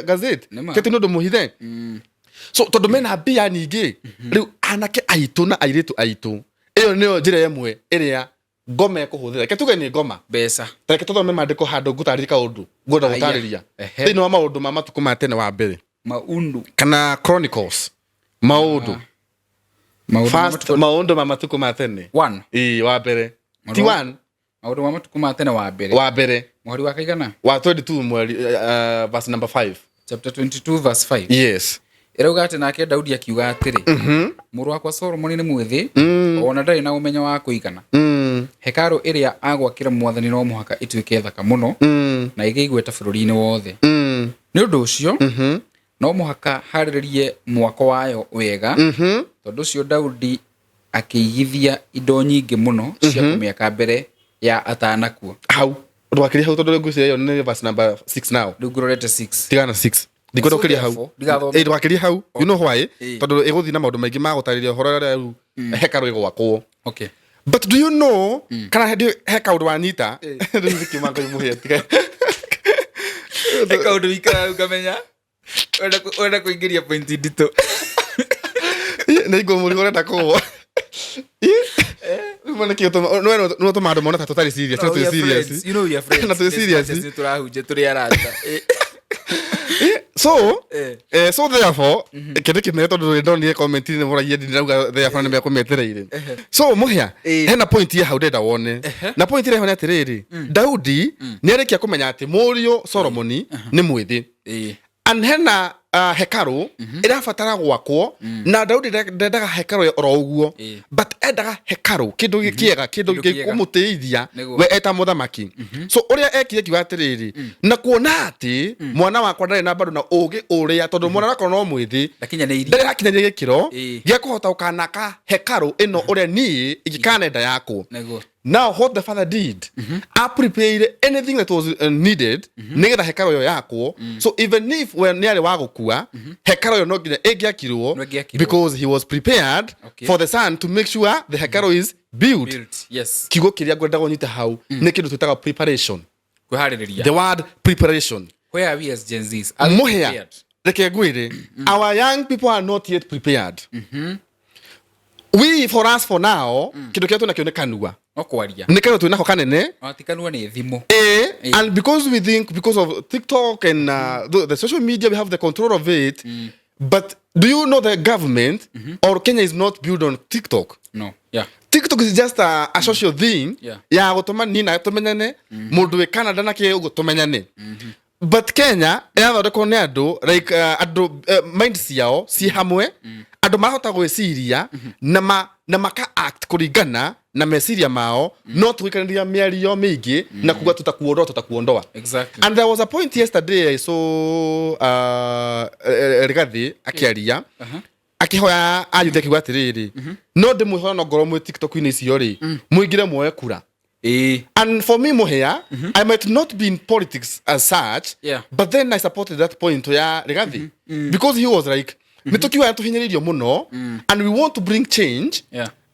gazette. Nĩ ma. Kĩtĩ nĩ ũndũ mũhithe. So tondũ mena mbia nyingĩ rĩu, anake aitũ na airĩtu aitũ, ĩyo nĩyo njĩra ĩmwe ĩrĩa ngoma ĩkũhũthĩra. Reke tuge nĩ ngoma. Mbeca. Reke tũthome maandĩko handũ ngũtarĩrie kaũndũ ngwenda Aya. gũtarĩria thĩinĩ wa maũndũ ma matukũ ma tene wa mbere Maundu. kana Chronicles, maũndũ Maũndũ ma first matukũ. Maũndũ ma matukũ ma tene. One. Ĩĩ, wa mbere ti one. Maũndũ ma matukũ ma tene wa mbere. Wa mbere. Mũhari wa kaigana? Wa 22 mweri, verse number 5. Chapter 22 verse 5. Yes. Ĩrauga atĩ nake Daudi akiuga atĩrĩ, mũrũ wakwa Solomoni nĩ mwĩthĩ, ona ndarĩ na ũmenyo wa kũigana. Hekarũ ĩrĩa agwakĩra mwathani no mũhaka ĩtuĩke thaka mũno na ĩgĩe igweta bũrũri-inĩ wothe. Nĩ ũndũ ũcio no mũhaka harĩrĩrie mwako wayo wega. Tondũ ũcio Daudi akĩigithia indo nyingĩ mũno cia kũmĩaka mbere ya atanakua. Hau ndwakĩria hau, tondũ ngwĩciria ĩyo nĩ verse number 6 now. Rĩu ngũrorete 6. Tigana 6, ndikwenda So ũkĩria hau. therefore, ndigathome. Ĩ, ndwakĩria hau. You know why? Ĩ. Tondũ ĩgũthiĩ na maũndũ maingĩ ma gũtarĩria ũhoro ũrĩa rĩu hekarũ ĩgwakwo. But do you know kana he kaũndũ wanyita rĩu nĩkĩo Ngai mũhĩa tiga. He kaũndũ wikaraga ũkamenya ũrenda kũingĩria point nditũ. Nĩ ingũ mũrigo ũrenda kũgwa. Nĩ ũtũma andũ mone ta tũtarĩ serious, no We twĩ are serious. friends. You know we are friends. Na twĩ As much serious. as nĩ tũrahunjia tũrĩ arata. So so therefore kĩndũ kĩmere tondũ ndonire comment nĩ mũragia ndinauga therefore nĩ mekũmetereire. So mũhĩa, hena point ya hau ndĩrenda wone, na point ĩrĩa nĩ atĩrĩrĩ, Daudi nĩ arĩkia kũmenya atĩ mũriũ Solomoni nĩ mwĩthĩ and hena hekarũ ĩrabatara gwakwo, na Daudi ndendaga hekarũ oro ũguo, but endaga hekarũ kĩndũ kĩega, kĩndũ Kĩndũ kĩega. gĩkũmũtĩithia we eta mũthamaki. So ũrĩa ekire kiuga atĩrĩrĩ, na kuona atĩ mwana wakwa ndarĩ na bado na ũgĩ ũrĩa, tondũ mwana wakwa no mwĩthĩ, Ndakinyanĩirie. Ndarĩ arakinyanĩria gĩkĩro gĩa kũhota gũkanaka hekarũ ĩno ũrĩa niĩ ingĩkanenda yakwo. Now what the father did, a prepared anything that was needed nigetha hekaro ĩyo yakwo. So even if we nĩ arĩ wa gũkua, hekaro ĩyo no nginya ĩngĩakirwo No ĩngĩakirwo. because he was prepared for the son to make sure the hekaro is built. Built. Yes. Kiugo kĩrĩa ngwenda kũnyita hau nĩ kĩndũ twĩtaga preparation. Kwĩharĩrĩria. The word preparation. Where are we as Gen Zs? Are we Mũhĩa, prepared? Reke ngwĩre, our young people are not yet prepared. We, for us, for now, kĩndũ kĩrĩa twĩnakĩo nĩ kanua. No kwaria. Nĩ kanua twĩnako kanene. Ona ti kanua, nĩ thimũ. And because we think because of TikTok and the social media, we have the control of it. But do you know the government or Kenya is not built on TikTok? No. Yeah. TikTok is just a social thing ya gũtũma niĩ nawe tũmenyane, mũndũ wĩ Canada na kĩ ũguo tũmenyane. But Kenya ĩrathondekwo nĩ andũ like andũ mind ciao ci hamwe, andũ marahota gwĩciria na maka act kũringana na meciria mao, no tũgĩikanĩria mĩario mĩingĩ na kuga tutakuondoa, tutakuondoa. And there was a point yesterday I saw Rigathi akĩaria, akĩhoya ayuthi, akiuga atĩrĩrĩ, no ndĩmwĩhoya no ngorwo mwĩ TikTok-inĩ icio rĩ, mũingĩre muoye kura. And for me, Muhia, I might not be in politics as such, but then I supported that point ya Rigathi because he was like, nĩ tũkiuga tũhinyĩrĩirio mũno and we want to bring change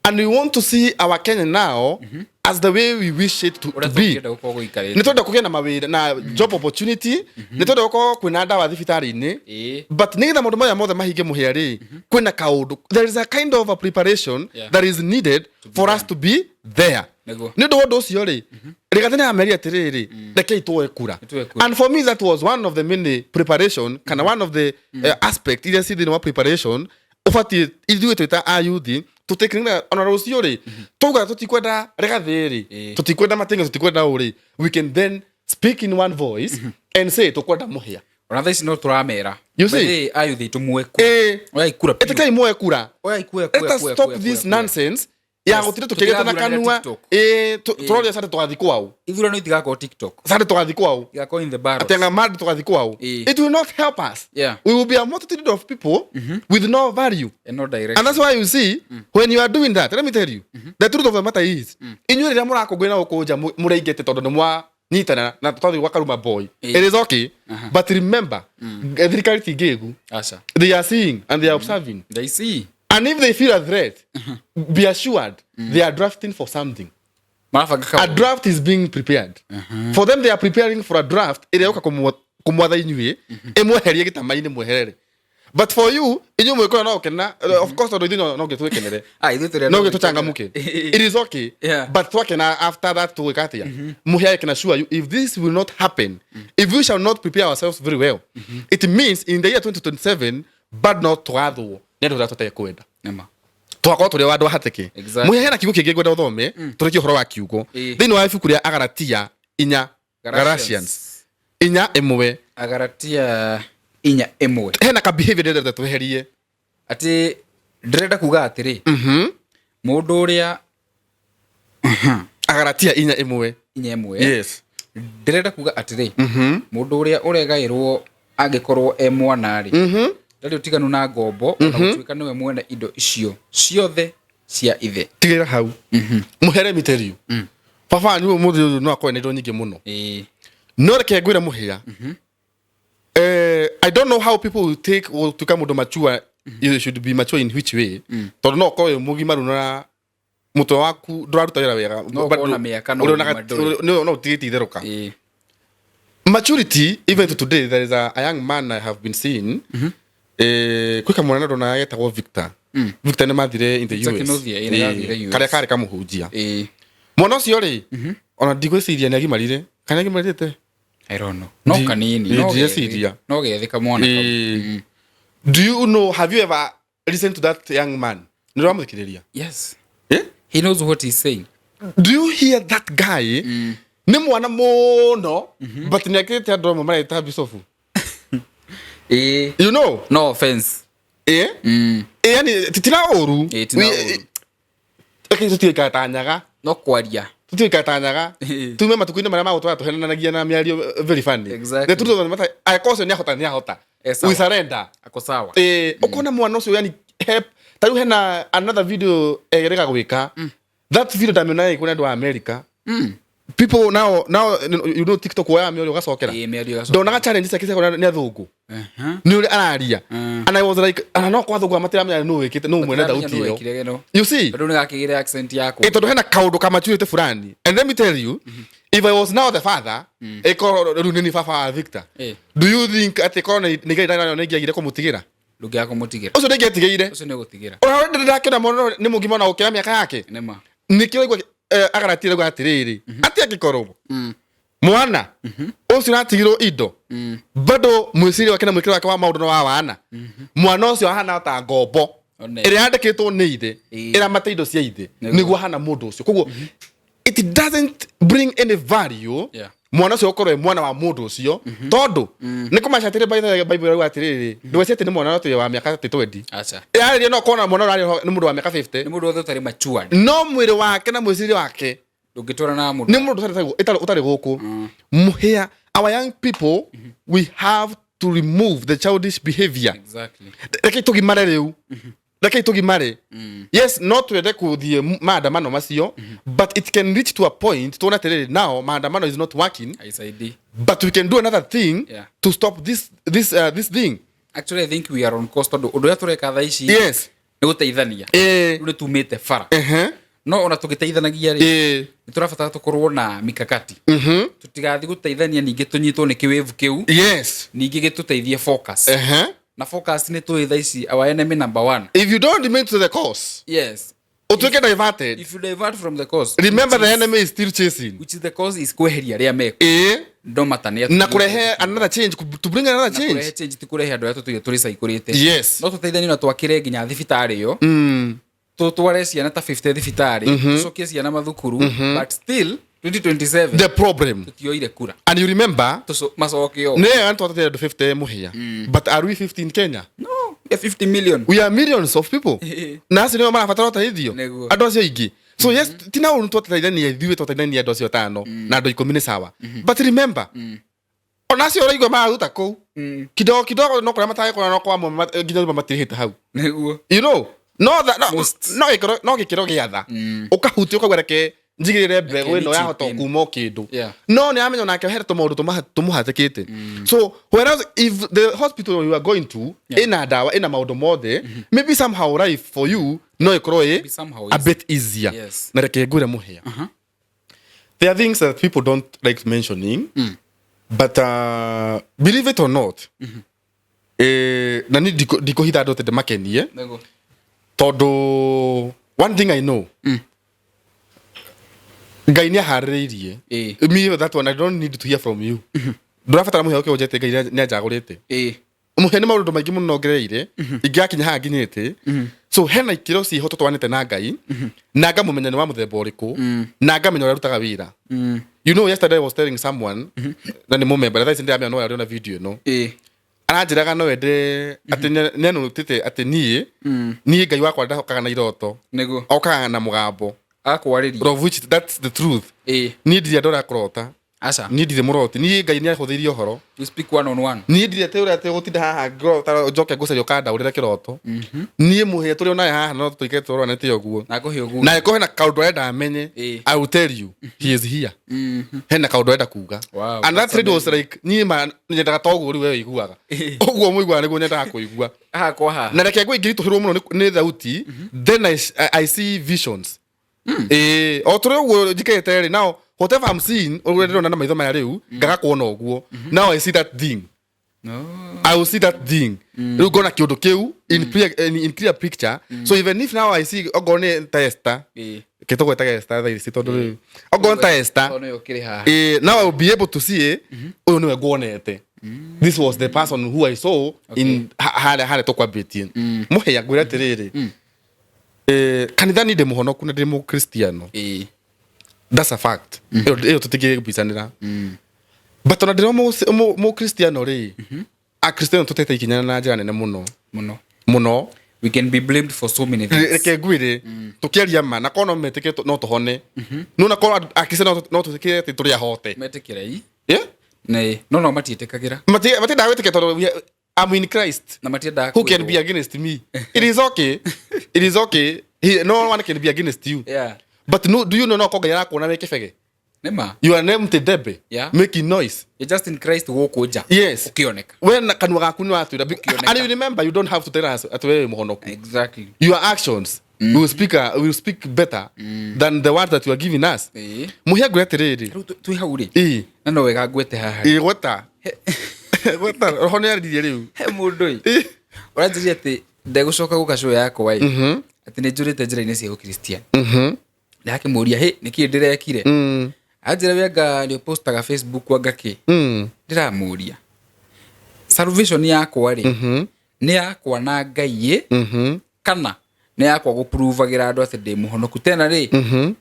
and we want to see our Kenya now as the way we wish it to Ũrĩa be. tũngĩenda gũkorwo gũikarĩte. Nĩ twenda kũgĩa na mawĩra na job opportunity, nĩ twenda gũkorwo kwĩna ndawa thibitarĩ-inĩ, but nĩgetha maũndũ maya mothe mahinge, Mũhĩa rĩ, kwĩna kaũndũ, there is a kind of a preparation that is needed for us to be there. Nĩ ũndũ wa ũndũ ũcio rĩ, Rigathĩ nĩ amerie atĩrĩrĩ, rekei tuoe kura. Tuoe kura. And for me that was one of the many preparation kana one of the aspect iria ci thĩinĩ wa preparation ũbatiĩ ithuĩ twĩ ta ayuthi tũtĩkĩrĩra. Ona rũciũ rĩ, twauga tũtikwenda Rigathĩ rĩ, tũtikwenda Mating'a, tũtikwenda ũ rĩ, we can then speak in one voice and say tũkwenda Mũhĩa. Ona thaa ici no tũramera. You see? By the way, ayuthi aitũ muoe kura. Oyai kura biũ. Ĩtĩkai muoe kura. Oyai kura, Let kura, us kura, stop kura, this kura, kura. nonsense ya gũtinda tũkĩgĩte na Tũtirathuranĩra kanua. TikTok. Tũroria sande tũgathiĩ kwao. Ithurano itigakorwo TikTok. Sande tũgathiĩ kwao. Igakorwo in the barrels. Atenga mad tũgathiĩ kwao. It will not help us. We will be a multitude of people with no value. And no direction. And that's why you see, when you are doing that, let me tell you, the truth of the matter is, inyuĩ rĩrĩa mũrakũngũĩra na gũkũ nja mũraingĩte tondũ nĩ mwanyitana na twathiĩ gwa Karuma boy, it is okay, but remember, thirikari ti ngĩgu. Aca. They are seeing and they are observing. They see. And if they feel a threat, be assured they are drafting for something. Marabanga A kaũndũ. draft is being prepared for them. They are preparing for a draft ĩrĩa yoka kũmwatha inyuĩ, ĩmweherie gĩtama-inĩ, mweherere. But for you, inyuĩ mwĩkora no gũkena, of course, tondũ ithuĩ no nginya twĩkenere. Ah, ithuĩ tũrĩ No andũ nginya tũchangamke. It is okay, but twakena, after that tũgwĩka atĩa? Mũhĩa, I can assure you, if this will not happen, if we shall not prepare ourselves very well, it means in the year 2027 bado no tũgathwo nĩ andũ arĩa tũtekwenda. Nĩma. Twakorwo tũrĩ andũ ahatĩke. Mũhĩa, hena kiugo kĩngĩ ngwenda ũthome, tũrĩkie ũhoro wa kiugo thĩinĩ wa ibuku rĩa Agaratia 4. Galatians 4:1. Agaratia 4:1. Hena ka behavior ndĩrenda tweherie. Atĩ ndĩrenda kuga atĩrĩ, mũndũ ũrĩa Agaratia 4:1. 4:1. Yes. Ndĩrenda kuga atĩrĩ, mũndũ ũrĩa ũregaĩrwo angĩkorwo e mwana-rĩ, ndarĩ ũtiganu na ngombo, ona gũtuĩka nĩwe mwene indo icio ciothe cia ithe. Tigĩra hau, Mũhĩa. Let me tell you, baba wanyu ũmũthĩ ũyũ no akorwo na indo nyingĩ mũno, no reke ngwĩre, Mũhĩa, I don't know how people will take gũtuĩka mũndũ mature. You should be mature in which way? Tondũ no ũkorwo wĩ mũgimaru na Mũtwe waku ndũraruta wĩra wega. No ũkorwo na mĩaka no Ũrĩonaga- ũgima ndũrĩ. no ũtigĩte itherũka. Maturity, even to today there is a young man I have been seeing. Kwĩ kamwana ndona getagwo Victor. Victor nĩ mathire in the Victor US. Kinuthia, nĩ athire US. Karĩa karĩ kamũhunjia. Mwana ũcio rĩ, ona ndigwĩciria nĩ agimarire, kana nĩ agimarĩte. I don't know. No kanini. No Ndireciria. gethĩ. No gethĩ kamwana kau. Do you know, have you ever listened to that young man? Nĩ ũramũthikĩrĩria? Yes. Eh? He knows what he's saying. Do you hear that guy? Nĩ mwana mũno, but nĩ akĩrĩte andũ amwe mareta bicobu. You know? No offense. Yani tina ũru. Ĩ, tina ũru. Reke tũtigĩikara ta nyaga. No kwaria. Tũtigĩikara ta nyaga. Tume matukũ-inĩ marĩa magũtwara tũhenanagia na mĩario very funny. Exactly. The truth of the matter, angĩkorwo ũcio nĩahota, nĩahota. Sawa. We surrender. Ako sawa. Ũkona mwana ũcio yani ta rĩu hena another video erĩga gwĩka. That video ndamĩona ĩkũ nĩ andũ a America. People now you know TikTok woyaga mĩario ũgacokera. Ĩ, mĩario ĩgacokera. Ndonaga challenge ciake ciakwa nĩ athũngũ. Nĩ ũrĩa araria. And I was like, ana no kwa athũngũ matiramenya nũ wĩkĩte, nũ mwene Matiramenya thauti nũ ĩyo. wekire ĩno. You see? Tondũ nĩ gakĩgĩre accent yaku. Tondũ hena kaũndũ ka maturity fulani. And let me tell you, if I was now the father, ĩkorwo rĩu nĩ niĩ baba wa Victor. Do you think atĩ korwo nĩ Ngai ndarĩ nĩ ingĩagire kũmũtigĩra? Ndũngĩaga kũmũtigĩra. Ũcio ndĩngĩetigĩire. Ũcio nĩ ũgũtigĩra. Ona ndĩrakĩona mwana nĩ mũgima ona gũkĩra mĩaka yake. Nĩ ma. Nĩkĩo ũraigua agaratire auga atĩrĩrĩ, atĩ angĩkorwo mwana ũcio ũratigirwo indo bado mwĩciri wake na mwĩkĩre wake wa maũndũ no wa wana, mwana ũcio ahana ta ngombo One. ĩrĩa yandĩkĩtwo nĩ ithe ĩramate indo cia ithe, nĩguo ahana mũndũ ũcio. Koguo it doesn't bring any value mwana ũcio gũkorwo e mwana wa mũndũ ũcio, tondũ nĩ kũmaca atĩrĩ, by the way, Bible ĩrauga atĩrĩrĩ, ndũgecirie atĩ nĩ mwana ũrĩa wa mĩaka 20. Acha. Yarĩria no kona mwana ũrarĩa nĩ mũndũ wa mĩaka 50. Nĩ mũndũ wothe ũtarĩ matured. No mwĩrĩ wake na mwĩcirĩrie wake Ndũngĩtwarana na mũndũ. Nĩ mũndũ ũtarĩ gũkũ. Mũhĩa, our young people, we have to remove the childish behavior. Rekei tũgimare rĩu, rekei tũgimare. Yes, no twende kũthiĩ maandamano macio, but it can reach to a point tuone atĩrĩrĩ, now maandamano is not working, Haisaidii. but we can do another thing to stop this thing. Actually, I think we are on course tondũ ũndũ ũrĩa tũreka thaa ici nĩ gũteithania. Rĩu nĩ tumĩte bara. No ona tũgĩteithanagia rĩ, nĩ tũrabatara tũkorwo na mikakati. Tũtigathiĩ gũteithania ningĩ tũnyitwo nĩ kĩwĩvu kĩu. Ningĩ gĩtũteithie focus. Na focus nĩ tũĩ thaa ici our enemy number one. If you don't remain to the cause, ũtuĩke diverted. If you divert from the cause, remember the enemy is still chasing. Which is the cause is kweheria arĩa meko. No mata nĩ Na kũrehe another change, to bring another Na kũrehe change. change ti kũrehe andũ arĩa tũtũire tũrĩcaikũrĩte. No tũteithanie na twakĩre nginya thibitarĩ ĩyo. Tũtware ciana ta 50 thibitarĩ, tũcokie ciana mathukuru, but still 2027 The problem. Tutioire kura. And you remember, Macokio. Nĩ wega nĩtwatete andũ 50 mũhĩa. But are we 50 in Kenya? No, we are 50 million. We are millions of people. Na acio nĩo marabatara ũteithio. Nĩguo. Andũ acio aingĩ. So yes, ti na ũru twateithania ithuĩ, twateithania andũ acio atano na andũ 10 nĩ sawa. But remember, ona acio ũraigua mararuta kũu, kidogo kidogo no kũrĩa matagĩkorwo no kwa amwe nginya nyũmba matirĩhĩte hau. Nĩguo. You know, no tha, no, Most. no gĩkĩro, no gĩkĩro gĩa tha. Ũkahutia ũkauga reke njigĩrĩre mbegũ Reke ĩno nĩ yahota chip in. kuma o kĩndũ. No nĩ aramenya onake he tũmaũndũ tũmũhatĩkĩte. So whereas if the hospital you are going to ĩna ndawa, ĩna maũndũ mothe, maybe somehow life for you no ĩkorwo ĩ Maybe somehow a easy. bit easier. Na reke ngwĩre mũhĩa. There are things that people don't like mentioning, but believe it or not, na ni ndikũhitha andũ atĩ ndĩmakenie. Nĩguo. Tondũ one thing I know, Ngai nĩ aharĩrĩirie. Me, that one I don't need to hear from you. Ndũrabatara mũhĩa ũke ũnjĩte Ngai nĩ anjagũrĩte. Mũhĩa nĩ maũndũ maingĩ mũno ngereire, ingĩgakinya haha nginyĩte. So hena ikĩro ciĩho tũtwaranĩte na Ngai, na ngamũmenya nĩ wa mũthemba ũrĩkũ, na ngamenya ũrĩa arutaga wĩra. You know, yesterday I was telling someone, na nĩ mũmemba, na thaa ici ndĩramenya no arĩ ona video ĩno. Aranjĩraga no ende atĩ nĩ anũtĩte atĩ niĩ Ngai wakwa ndahokaga na iroto. Nĩguo. Okaga na mũgambo. Akwarĩria. Of which that's the truth. Niĩ ndirĩ andũ arĩa kũrota. Aca. Niĩ ndirĩ mũroti. Niĩ Ngai nĩ ahũthĩirie ũhoro. You speak one on one. Niĩ ndirĩ atĩ ũrĩa atĩ gũtinda haha ngĩrota njoke ngũcaria ũkandaũrĩra kĩroto. Niĩ mũhĩa tũrĩ onaye haha no tũikare tũroranĩte ũguo. Na ngũhe ũguo. Na ĩkorwo hena kaũndũ arenda amenye, I will tell you, he is here. Hena kaũndũ arenda kuga. Wow, And that that's lady was amazing. like, niĩ ma nyendaga ta ũguo rĩu we ũiguaga. Ũguo mũiguaga nĩguo nyendaga kũigua. Haha kwa haha. Na reke ngũingĩritũhĩrwo mũno nĩ thauti, then I see visions. Ĩĩ, o tũrĩ ũguo njikĩte rĩ, now whatever I'm seeing, ũguo ndĩrona na maitho maya rĩu, ngaga kuona ũguo. Now I see that thing. No. I will see that thing. Rĩu ngona kĩũndũ kĩu in clear picture. So even if now I see okorwo nĩ ta Esther, Ĩĩ. reke tũgwetaga Esther thaa ici tondũ rĩu okorwo nĩ ta Esther, Tondũ nĩwe ũkĩrĩ haha. Now I will be able to see ũyũ nĩwe nguonete. This was the person who I saw in harĩa tũkwambĩtie. Mũhĩa ngwĩre atĩrĩrĩ, kanitha ni ndĩ mũhonoku na ndĩ mũkristiano. That's a fact. Ĩyo tũtingĩmbicanĩra. But ona ndĩrĩ mũkristiano rĩ, akristiano tũtete ikinya na njĩra nene mũno. Mũno. Mũno. We can be blamed for so many things. Reke ngwĩre, tũkĩaria ma na korwo no metĩkĩre no tũhone. No na korwo akristiano no tũtĩkĩre atĩ tũrĩ ahote. Metĩkĩre i. Yeah? Nĩ. No matiĩtĩkagĩra. Matiendaga gwĩtĩkia tondũ I'm in Christ. Na matiendaga Who can kwĩrwo. be against me? It is okay. It is okay. No one can be against you. Yeah. But no, do you know no ko Ngai arakuona wĩ kĩbege? Nĩ ma. You are named Debe. Yeah. Making noise. You're just in Christ gũkũ nja. Yes. Ũkĩoneka. We na kanua gaku nĩ watwĩra. Ũkĩoneka. And you remember you don't have to tell us atĩ we wĩ mũhonoku. Exactly. Your actions will speak better than the words that you are giving us. Ĩĩ. Mũhĩa ngwĩre atĩrĩrĩ. Rĩu twĩ hau rĩ. Ĩĩ. Na no wega ngwete haha. Ĩĩ gweta. Gweta roho nĩ aririe rĩu. He mũndũ ĩ. Ĩĩ. Ũranjĩrire atĩ ndegũcoka gũka show yakwa ĩ. Atĩ nĩ njũrĩte njĩra-inĩ cia ũkristiano. Ndakĩmũria hĩ nĩkĩ ndĩrekire. Anjĩra we anga nĩ ũpostaga Facebook anga kĩ. Ndĩramũria. Salvation yakwa rĩ. Nĩ yakwa na Ngai ĩ. Kana nĩ yakwa gũprovagĩra andũ atĩ ndĩ mũhonoku. Tena rĩ.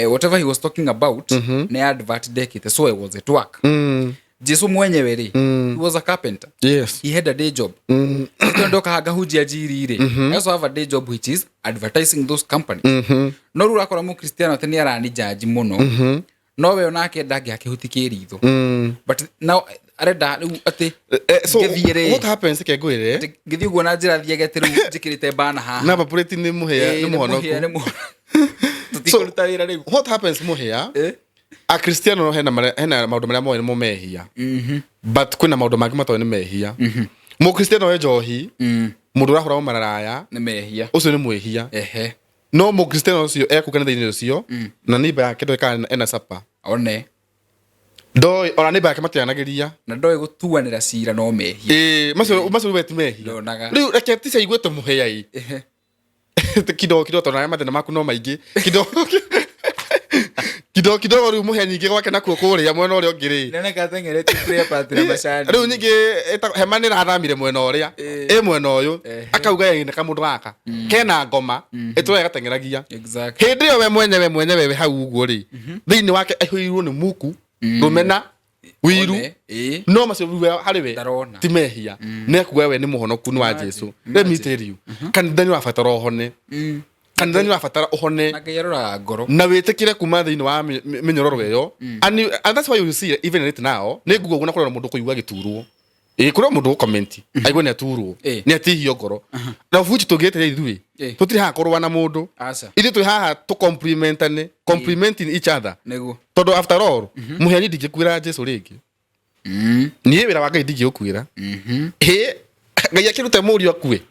Whatever he was talking about, nĩ advert ndekĩte, so I was at work. Jesu mwenyewe rĩ, he was a carpenter. Yes. He had a day job. Nĩkĩo ndoka ngahunjia njiri rĩ. I also have a day job which is advertising those companies. No rĩu ũrakora mũkristiano atĩ nĩ arani judge mũno. No we onake ndangĩakĩhuti kĩritho. But now arenda rĩu atĩ So ngĩthiĩ rĩ, what happens reke ngwĩre? atĩ ngĩthiĩ ũguo na njĩra thiage atĩ rĩu njĩkĩrĩte bana haha. Namba plate nĩ mũhĩa, Ĩĩ, nĩ mũhonoku. mũhĩa, nĩ mũhonoku. Tũtikũruta wĩra rĩu. What happens mũhĩa? Akristiano hena maũndũ marĩa moĩ nĩmo mehia. But kwĩna maũndũ mangĩ matoĩ nĩ mehia. Mũkristiano we njohi, mũndũ ũrahũra mararaya, Nĩ mehia. ũcio nĩ mwĩhia. Ehe. No mũkristiano ũcio ekũ kanitha-inĩ ũcio, na neighbor yake ndoĩ kana ena sapa. One. Ndoĩ, ona neighbor yake matiaranagĩria. Na ndoĩ gũtuanĩra cira no mehia. Ĩĩ, macio rĩu we ti mehia. Ndonaga. Rĩu reke tica igue tũmũhĩa ĩ. Kidogo kidogo tondũ arĩa mathĩna maku no maingĩ. Kidogo kidogo kidogo rĩu mũhĩa nyingĩ gwake nakuo kũrĩa mwena ũrĩa ũngĩ rĩ. Nĩoneka ateng'erete prayer part na macani. Rĩu nyingĩ hema nĩ ĩrathamire mwena ũrĩa. Ĩ mwena ũyũ. Akauga ĩ nĩ kamũndũ gaka. Kena ngoma. Ĩtũraga gateng'eragia. Exactly. Hĩndĩ ĩyo we mwenyewe mwenyewe we hau ũguo rĩ. Thĩinĩ wake aihũirwo nĩ muku, rũmena, wiru. One, ĩĩ. No macio rĩu we harĩ we Ndarona. ti mehia. Nĩ ekuga we nĩ mũhonoku nĩ wa Jesu. Let me tell you. Kanitha nĩ ũrabatara ũhone. Kanitha nĩ ũrabatara ũhone. Na Ngai aroraga ngoro. Na wĩtĩkĩre kuma thĩinĩ wa mĩnyororo ĩyo. And that's why you see even right now, nĩ nguga ũguo na kũrĩ mũndũ kũigua agĩturwo. Ĩĩ, kũrĩ mũndũ gũcomment, aigue nĩ aturwo, nĩ atihio ngoro. Na buci tũngĩeterera ithuĩ, tũtirĩ haha kũrũa na mũndũ. Aca. Ithuĩ twĩ haha tũ complimentane, complimenting each other. Nĩguo. Tondũ after all, mũheani ndingĩkuĩra Jesu rĩngĩ. Niĩ wĩra wa Ngai ndingĩũkuĩra. Ĩ, Ngai akĩrute mũriũ akue.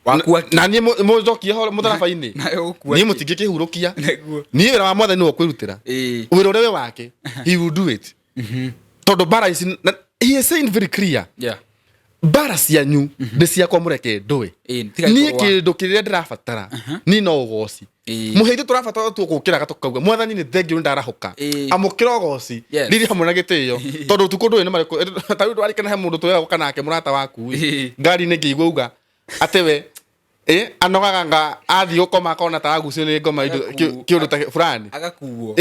Wakua kĩ? Na niĩ mũnjokie ho mũtharaba-inĩ. Nawe ũkua Niĩ kĩ? mũtingĩkĩhurũkia. Nĩguo. Niĩ wĩra wa Mwathani nĩwe ũkwĩrutĩra. Wĩra ũrĩa wĩ wake, he will do it. Tondũ mbara ici, na, he is saying very clear. Yeah. Mbara cianyu nĩ ciakwa mũreke ndũe. Ĩĩ, tiga Niĩ kũrũa. kĩndũ kĩrĩa ndĩrabatara, niĩ no ũgoci. Mũhĩa ithuĩ tũrabatara tu gũkĩraga tũkauga, Mwathani nĩ thengiũ nĩ ndarahũka. Amũkĩra ũgoci. Riri hamwe na gĩtĩo. Tondũ ũtukũ ndũĩ nĩ marĩkũ. Ta rĩu ndwarikana he mũndũ twĩraga gũka nake mũrata waku ĩ. Ngari-inĩ ngĩigua auga atĩ we, anogaga nga athiĩ gũkoma akona ta agucio nĩ ngoma indo, kĩũndũ ta fulani. Agakuo.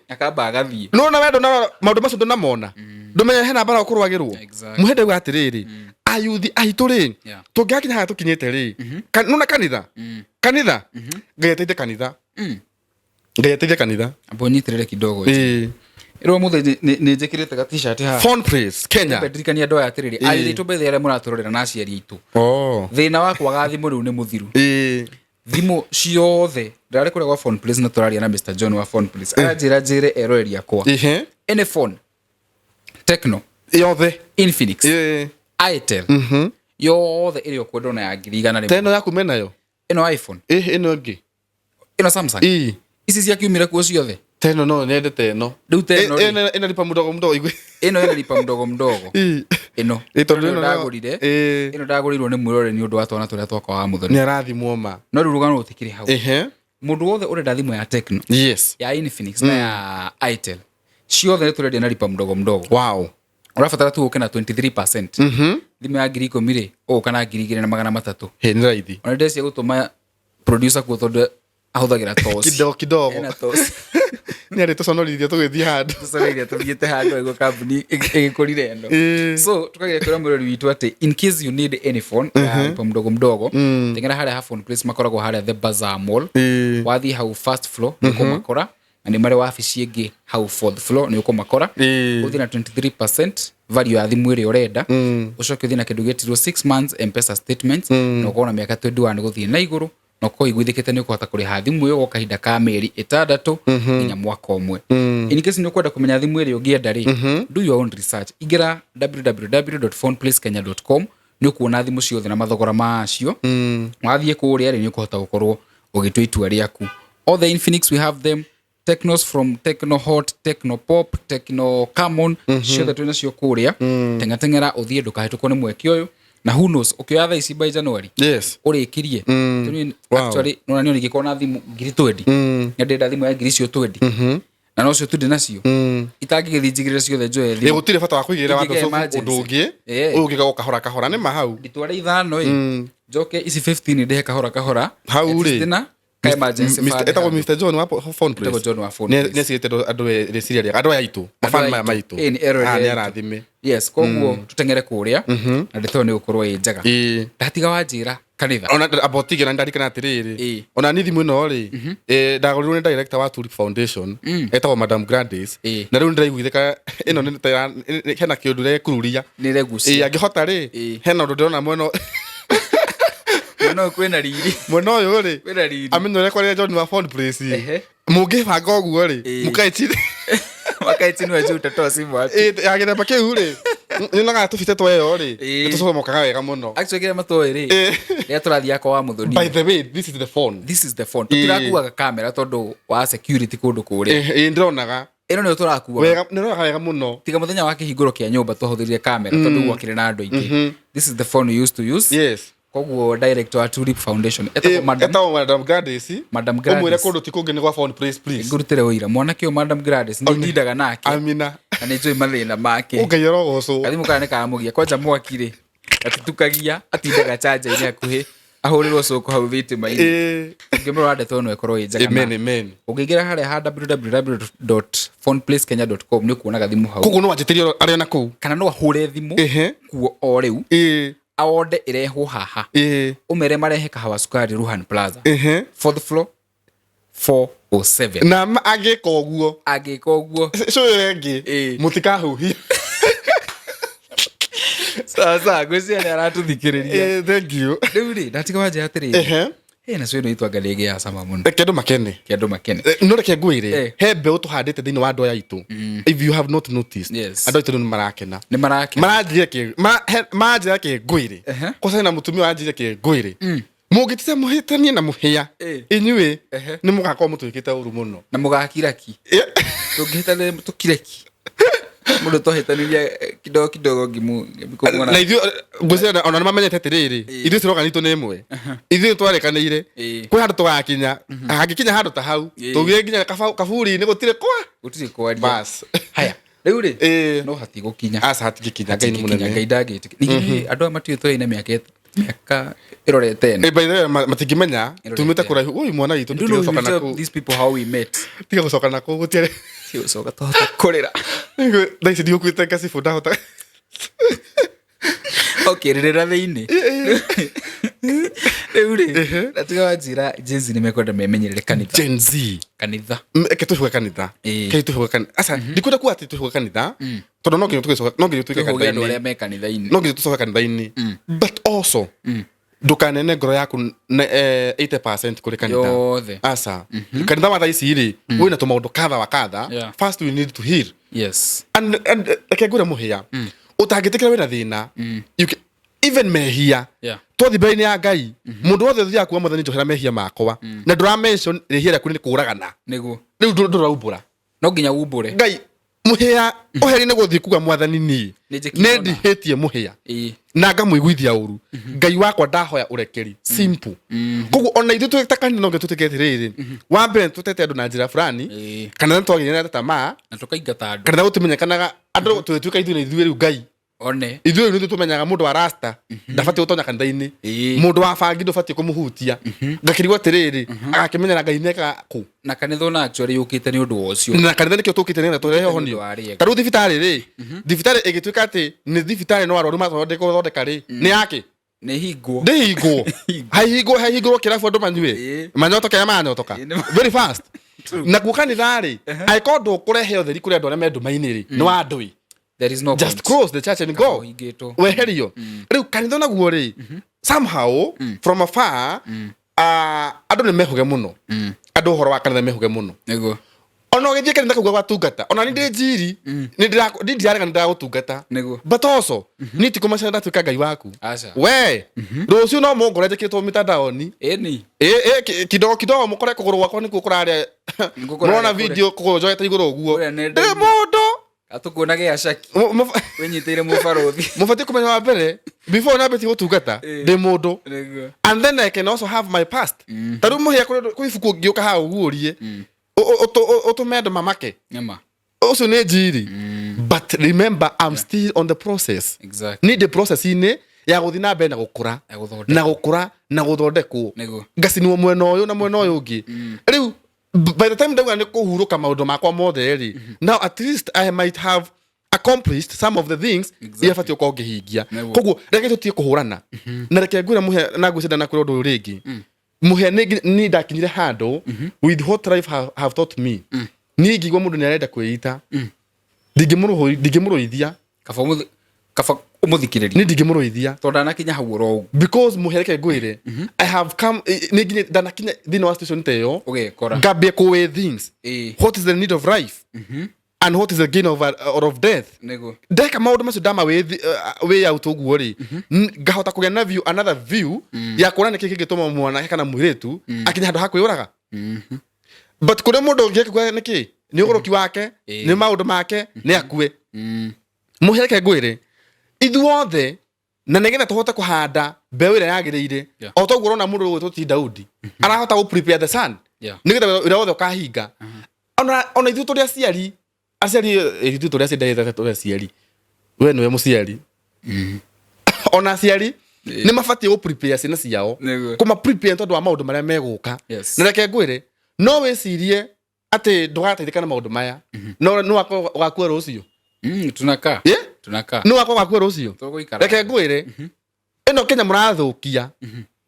Akamba agathiĩ. No na we ndũnarora maũndũ macio ndũnamona. Ndũmenye hena mbara ũkũrũagĩrwo. Exactly. Mũhĩa ndauga atĩrĩrĩ, ayuthi aitũ rĩ, tũngĩgakinya harĩa tũkinyĩte rĩ, nona kanitha? Kanitha? Ngai ateithie kanitha. Ngai ateithie kanitha. Amba ũnyitĩrĩre kidogo. Ĩrwo mũthĩ nĩ njĩkĩrĩte ga t-shirt haha. Phone Praise, Kenya. Nyambe ndirikanie andũ aya atĩrĩrĩ, ayuthi aitũ mbethe arĩa mũratũrorera na aciari aitũ. Thĩna wa kwaga thimũ rĩu nĩ mũthiru. Thimũ ciothe ndarĩ kũrĩa gwa Phone Place na tũraria na Mr John wa Phone Place. Aranjĩra njĩre eroreri akwa. Any phone, Tecno, Yothe. Infinix, Itel, yothe ĩrĩa ũkwenda ona ya ngiri igana rĩmwe. Teno yaku menayo? Ĩno iPhone. Ĩno ĩngĩ. Ĩno Samsung. Ici ciakiumire kuo ciothe. Teno no nyendete ĩno. Rĩu teno rĩ. Ĩna lipa mdogo mdogo igwe. Ĩno ĩna lipa mdogo mdogo. Ĩno. Ĩ, tondũ Ĩno ĩno ndagũrire. Ĩno ndagũrĩirwo nĩ mwĩrore nĩ ũndũ wa twana tũrĩa twakwa wa mũthoni. Nĩ arathimwo ma. No rĩu rũgano rũtikĩrĩ hau. Ehe. Mũndũ wothe ũrenda thimũ ya Tecno, ya Infinix na ya Itel, ciothe nĩ tũrendia na lipa mdogo mdogo. Wow. Ũrabatara tu ũke na 23%. Thimũ ya 10,000 rĩ, ũgũka na 2,300. Hĩ, nĩ raithi. Ona ndecia gũtũma producer kuo tondũ ahũthagĩra toci. Kidogo kidogo. Ena toci. Nĩ arĩ tũconorithia tũgĩthiĩ handũ. Tũconorithia tũthiĩte handũ aigua kambuni ĩgĩkũrire ĩno. So tukageria kwĩra mwĩrori witũ atĩ in case you need any phone ya lipa mdogo mdogo, teng'era harĩa ha Phone Place, makoragwo harĩa The Bazaar Mall. Wathiĩ hau first floor nĩ ũkũmakora, na nĩ marĩ wabici ĩngĩ hau fourth floor nĩ ũkũmakora. Ũthiĩ na 23% value ya thimũ ĩrĩa ũrenda, ũcoke ũthiĩ na kĩndũ gĩtirwo 6 months M-Pesa statements, na ũkorwo na mĩaka 21 gũthiĩ na igũrũ, na ũkorwo iguithĩkĩte nĩ ũkũhota kũrĩha thimũ ĩyo gwa kahinda ka mĩeri 6 nginya mwaka ũmwe. In case nĩ ũkwenda kũmenya thimũ ĩrĩa ũngĩenda rĩ, do your own research, ingĩra www.phoneplacekenya.com, nĩ ũkuona thimũ ciothe na mathogora macio. Wathiĩ kũrĩa rĩ, nĩ ũkũhota gũkorwo ũgĩtua itua rĩaku. All the Infinix, we have them, Tecnos, from Tecno Hot, Tecno Pop, Tecno Camon, ciothe twĩ nacio kũrĩa. Teng'ateng'era ũthiĩ, ndũkahĩtũkwo nĩ mweke ũyũ, na who knows, ũkĩoya thaa ici by January ũrĩkirie. Actually nona niĩ ningĩkorwo na thimũ 20,000, na ndĩrenda thimũ ya ngiri icio 20, na nocio tu ndĩ nacio, itangĩgĩthiĩ njigĩrĩre ciothe njoe Ĩ, thimũ. gũtirĩ bata wa kũigĩrĩra Ingĩgĩa watho emergency. ũndũ ũngĩ. Ũyũ ũngĩka kahora kahora nĩ ma hau. Nditware 5 ĩ, njoke ici 15 ndĩhe kahora kahora. Hau At least rĩ. ndĩna ka emergency fund Etagwo handũ. Mr John wa Phone Place. Etagwo John wa Phone Nĩ Place. nĩacirĩte andũ rĩciria rĩega, andũ aya aitũ, mabani maya maitũ. Ĩ, nĩ eroreri Ah, nĩ aitũ. arathime. Yes, koguo tuteng'ere kũrĩa na ndeto ĩyo nĩ gũkorwo ĩ njega. Ndatiga wanjĩra kanitha. Ona amba ũtige na ndarikana atĩrĩrĩ, ona niĩ thimũ ĩno rĩ, ndagũrirwo nĩ director wa Tulip Foundation, etagwo Madam Gladys, na rĩu nĩndĩraiguithĩka ĩno nĩ ta hena kĩũndũ ĩrekururia. Nĩ ĩregucia. Angĩhota rĩ, hena ũndũ ndĩrona mwena Mwena ũyũ kwĩna riri. Mwena ũyũ rĩ, Kwĩna riri. amenya ũrĩa kwarĩra John wa Phone Place. Mũngĩbanga ũguo rĩ, mũkae chini. Wakae chini wajue utatoa simu wapi. Ya gĩthemba kĩu rĩ, nyonaga tũbite tweyo rĩ, nĩtũcomokaga wega mũno. Actually kĩrĩa matoĩ rĩ, rĩrĩa tũrathiĩ kwa wa mũthoni. By the way, this is the phone. This is the phone. Tũtirakuaga kamera tondũ wa security kũndũ kũrĩa. Ĩ, ndĩronaga. Ĩno nĩyo tũrakuaga. Wega, nĩronaga wega mũno. Tiga mũthenya wa kĩhingũro kĩa nyũmba twahũthĩrire kamera tondũ gwakĩrĩ na andũ aingĩ. This is the phone we used to use. Koguo director wa Tulip Foundation etagwo Madam Etagwo Madam Gladys. Madam Ũmwĩre Gladys. kũndũ ti kũngĩ nĩ gwa Phone Place, please. Ngũrutĩre ũira mwanake ũyũ Madam Gladys nĩ ndindaga nake. Amina. Na nĩ njũĩ mathĩna make. Ngai arogocwo. Gathimũ kana nĩ karamũgia kwanja mwaki rĩ, gatitukagia, atindaga chanja-inĩ hakuhĩ ahũrĩrwo cũkũ hau thitima-inĩ. Ũngĩmũrora ndeto ĩno ĩkorwo ĩ njega. Amen, Na amen. Ũngĩingĩra harĩa ha www.phoneplacekenya.com nĩ ũkuona gathimũ hau. Koguo no wanjĩtĩrie arĩ ona kũu. Kana no ahũre thimũ kuo o rĩu, aonde ĩrehwo haha, ũmere marehe kahawa sukari Ruhan Plaza, fourth floor, 407. Na angĩka ũguo, Angĩka ũguo, cũĩ ĩngĩ, mũtikahuhia. Sasa ngwĩciria nĩ aratũthikĩrĩria. Thank you. Rĩu rĩ, ndatiga wanjĩra atĩrĩrĩ, na cũĩ ĩno itwanga nĩ ĩgĩaga cama mũno. Reke andũ makene. Kĩ andũ makene. No reke ngwĩre, he mbeũ tũhandĩte thĩinĩ wa andũ aya aitũ. If you have not noticed, andũ aitũ rĩu nĩ marakena. Nĩ marakena. Maranjĩra kĩ maranjĩra kĩ ngwĩre. Kwanza hena mũtumia wanjĩra kĩ ngwĩre. Mũngĩtita mũhĩtanie na mũhĩa, inyuĩ nĩ mũgakorwo mũtwĩkĩte ũru mũno. Na mũgakira ki. Tũngĩhĩtania tũkire ki. Mũndũ twahĩtanirie kidogo kidogo ngĩmũkũmwona. Na ithuĩ ngwĩciria ona nĩ mamenyete atĩrĩrĩ, ithuĩ slogan itũ nĩ ĩmwe. Ithuĩ twarĩkanĩire, kwĩ handũ tũgakinya, hangĩkinya handũ ta hau, tũgire nginya kaburi-inĩ gũtirĩ kwa. Gũtirĩ kwaria. Bas. Haya, rĩu rĩ, no hatigũkinya. Aca hatingĩkinya, Ngai nĩ Hatingĩkinya, mũnene. Ngai ndangĩtĩkia. Ningĩ andũ aya matiũĩ tũrĩ na mĩaka ĩrorete ĩno. By the way, matingĩmenya Ĩrorete tumĩte ĩno. kũraihu. Ũyũ mwana witũ Do you know tiga we gũcoka na tell kũu. these people how we met? Tiga gũcoka na kũu gũtiarĩ. Tiga gũcoka twahota kũrĩra. Thaa ici ndigũkuĩte ngacibũ ndahota. Okay, rĩrĩra thĩinĩ. Rĩu rĩ, ndatiga wanjĩra Gen Z nĩ mekwenda memenyerere kanitha. Gen Z. Kanitha. Reke tũcoke kanitha. Reke tũcoke kanitha. Aca, ndikwenda kuga atĩ tũcoke kanitha, tondũ no nginya tũgĩcoka, no nginya tũike Tũhũge andũ kanitha-inĩ. arĩa me kanitha-inĩ. No nginya tũcoke kanitha-inĩ. But also, ndũkanene ngoro yaku 80% kũrĩ kanitha. Yothe. Aca. Kanitha wa thaa ici rĩ, wĩna tũmaũndũ kadha wa kadha. First we need to heal. And reke ngwĩre mũhĩa, ũtangĩtĩkĩra wĩna thĩna, you can, even Even mehia twathi mbere-inĩ ya Ngai, mũndũ wothe ũthiaga kuga, "Mwathani, njohera mehia makwa," na ndũra mention rĩhia rĩaku nĩ kũragana. Rĩu ndũraumbũra. No nginya umbũre. Ngai mũhĩa ũheri nĩ gũthiĩ kuga, "Mwathani, niĩ Nĩ njĩkire nĩ ũna." ndihĩtie mũhĩa na ngamũiguithia ũru. Ngai wakwa, ndahoya ũrekeri." Simple. Koguo ona ithuĩ twĩ ta kanitha no nginya tũtuĩke atĩrĩrĩ, wa mbere tũtete andũ na njĩra fulani kana nĩ twagĩrĩire na tamaa Na tũkaingata andũ. Kanitha gũtimenyekanaga andũ twĩtuĩka ithuĩ na ithuĩ rĩu Ngai. One. Ithuĩ rĩu nĩthuĩ tũmenyaga mũndũ wa rasta ndabatiĩ gũtonya kanitha-inĩ, mũndũ wa bangi ndũbatiĩ kũmũhutia. Ngakĩrigwo atĩrĩrĩ, agakĩmenyera Ngai nĩekaga kũ? Na kanitha ona actually yũkĩte nĩ ũndũ wa ũcio. Na kanitha nĩkĩo tũkĩte nĩgetha tũrehe Nĩ ũndũ ũhonio. wa rĩega. Ta rĩu thibitarĩ rĩ, thibitarĩ ĩgĩtuĩka atĩ nĩ thibitarĩ no arwaru mathondekwo thondeka rĩ, nĩ yake? Nĩ hingwo. Ndĩhingwo, haihingwo, haihingũrwo kĩrabu andũ manyue manyotoke arĩa maranyotoka very fast. Nakuo kanitha rĩ, angĩkorwo ndũkũrehe ũtheri kũrĩ andũ arĩa me nduma-inĩ rĩ, nĩ wa ndũĩ. There is no Just point. close the church and go. Ũhingĩtwo. Weherio rĩu kanitha naguo rĩ, somehow from afar, andũ nĩ mehũge mũno, andũ ũhoro wa kanitha mehũge mũno. Ona ũgĩthiĩ kanitha kauga gwatungata, ona nĩ ndĩ njiri, nĩ ndirarega, nĩ ndĩragũtungata. But also niĩ ti kũmaca ndatuĩka Ngai waku. Aca. We rũciũ no mũngore njĩkĩtwo mitandaoni. Ĩ, ĩ, kidogo kidogo mũkore kũgũrũ gwakwa nĩkuo kũrarĩa. Nĩkuo kũrarĩa. Mũrona kũrĩa. video kũgũrũ njoete igũrũ ũguo. Kũrĩa nenda-inĩ. Ndĩ mũndũ. Atũkuona gĩa caki wĩnyitĩire mũbarũthi. Mũbatiĩ kũmenya wa mbere before nyambĩtie gũtungata, ndĩ mũndũ. And then I can also have my past. Ta rĩu mũhĩa kwĩ ibuku ngĩũka haha ũguũrie, ũtũme andũ mamake. Nĩma. Ũcio nĩ njiri, but remember, I'm still on the process. Nĩ ndĩ process-inĩ ya gũthiĩ na mbere na gũkũra. Ya gũthondekwo. Na gũkũra na gũthondekwo. Ngacinwo mwena ũyũ na mwena ũyũ ũngĩ. Rĩu by the time ndauga nĩ kũhurũka maũndũ makwa mothe rĩ, now at least I might have accomplished some of the things iria batiĩ gũkorwo ngĩhingia. Koguo reke tũtige kũhũrana, na reke ngwĩre mũhe na ngwĩcinda na kwĩra ũndũ ũyũ rĩngĩ. Mũhe nĩ ndakinyire handũ, with what life have taught me, niĩ ingĩigua mũndũ nĩ arenda kwĩita, ndingĩmũrũithia. Kaba ũmũthikĩrĩrie. Niĩ ndingĩmũrũithia. Tondũ ndanakinya hau oro ũguo. Because mũhe, reke ngwĩre, I have come, nĩ nginye ndanakinya thĩinĩ wa situation ta ĩyo. Ũgekora. Ngambia kũ weigh things. What is the need of life and what is the gain of, or of death? Ndeka maũndũ macio, ndama way out ũguo rĩ, ngahota kũgĩa na view, another view ya kuona nĩkĩ kĩngĩtũma mwanake kana mũirĩtu akinye handũ ha kwĩyũraga. But kũrĩ mũndũ ũngĩ akĩgua nĩkĩ, nĩ ũgũrũki wake, nĩ maũndũ make, nĩ akue. Mũhe, reke ngwĩre, ithuothe na nĩgetha tũhote kũhanda mbeũ ĩrĩa yagĩrĩire, o toguo ũrona mũndũ ũgwĩtwo ti Daudi arahota gũ prepare the son nĩgetha wĩra wothe ũkahinga. Ona ithuĩ tũrĩ aciari, aciari, ithuĩ tũrĩ aciari, ndagĩtarĩ, tũrĩ aciari, we nĩwe mũciari, ona aciari nĩ mabatiĩ gũ prepare ciana ciao, kũma prepare tondũ wa maũndũ marĩa megũka. Na reke ngwĩre, no wĩcirie atĩ ndũgateithĩka na maũndũ maya, no no wakorwo ũgakua rũciũ. Tunakaa. Tunakaa. No wakorwo ũgakua rũciũ. Tũgũikara. Reke ngwĩre, ĩno Kenya mũrathũkia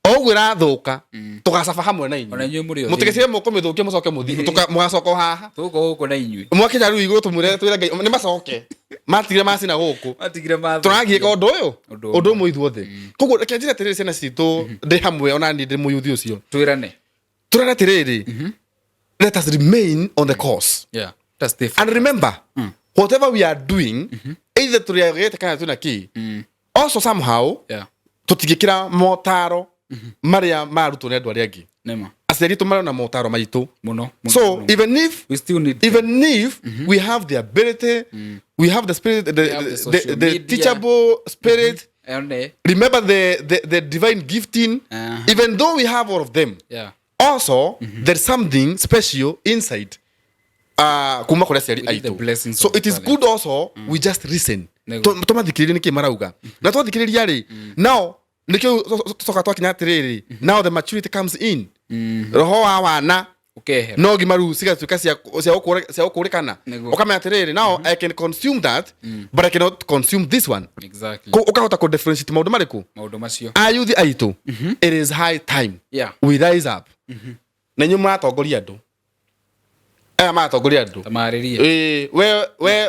o ũguo ĩrathũka, tũgacaba hamwe na Ona inyuĩ. inyuĩ mũrĩ o. Mũtigecirie mũkũmĩthũkia mũcoke mũthiĩ, mũgacoka o haha. Tũgũkorwo gũkũ na inyuĩ. Mwakinya rĩu igũrũ, tũmwĩre, twĩre Ngai nĩ macoke matigire macina gũkũ. Matigire mathũkia. Tũragiĩka ũndũ ũyũ. Ũndũ. Ũndũ ũmwe ithuothe. Koguo reke njĩre atĩrĩrĩ, ciana citũ, ndĩ hamwe ona niĩ ndĩ mũyuthi ũcio. Twĩrane. Tũrane atĩrĩrĩ, let us remain on the course. Yeah. Just stay And remember, whatever we are doing, either tũrĩagĩte kana twĩna kĩ, also somehow tũtingĩkĩra motaro marĩa marutwo nĩ andũ arĩa angĩ. Aciari tũmarĩ na motaro maitũ. Mũno mũno, So mũno. even if We still need even if we have the ability, we have the spirit, We have the social the media. teachable spirit, One. remember the divine gifting, even though we have all of them, also there's something special inside kuma kũrĩ aciari We need the aitũ. blessings So of the it is parents. good also we just listen. Tũmathikĩrĩrie nĩkĩ marauga, na twathikĩrĩria rĩ, now nĩkĩo tũcoka twakinya atĩrĩrĩ, now the maturity comes in, roho wa wana Ũkehera. No gimaru cigatuĩka cia gũkũrĩkana. Ũkamenya atĩrĩrĩ, now I can consume that, but I cannot consume this one. Ũkahota kũ differentiate maũndũ marĩkũ. Maũndũ macio. Ayuthi aitũ, it is high time we rise up. Na inyuĩ mũratongoria andũ aya, maratongoria andũ. Tamarĩrie. Ĩĩ,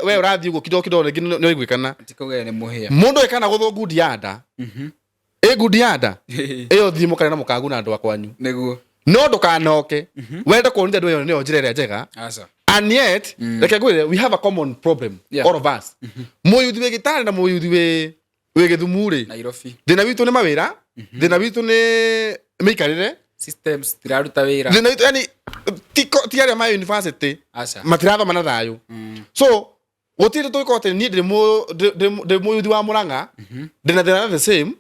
we ũrathiĩ ũguo kidogo kidogo rĩngĩ nĩ ũiguĩkana. Tikũgĩa nĩ mũhĩa. Mũndũ ĩkana gũthwo ngundi ya nda, ĩ ngundi ya nda ĩyo, thiĩ mũkare na mũkaguna andũ a kwanyu. No ndũkanoke wende kuonithia andũ ĩyo nĩyo njĩra ĩrĩa njega. Aca. And yet, reke ngwĩre, we have a common problem, all of us, mũyuthi wĩ gĩtarĩ na mũyuthi wĩ Wĩ Gĩthumu rĩ, Nairobi. Thĩna witũ nĩ mawĩra, thĩna witũ nĩ mĩikarĩre. Systems tiraruta wĩra. Thĩna witũ yani ti arĩa ma university Aca. matirathoma na thayũ. So gũtirĩ tũgĩkorwo atĩ niĩ ndĩ mũyuthi wa Mũrang'a ndĩna thĩna the same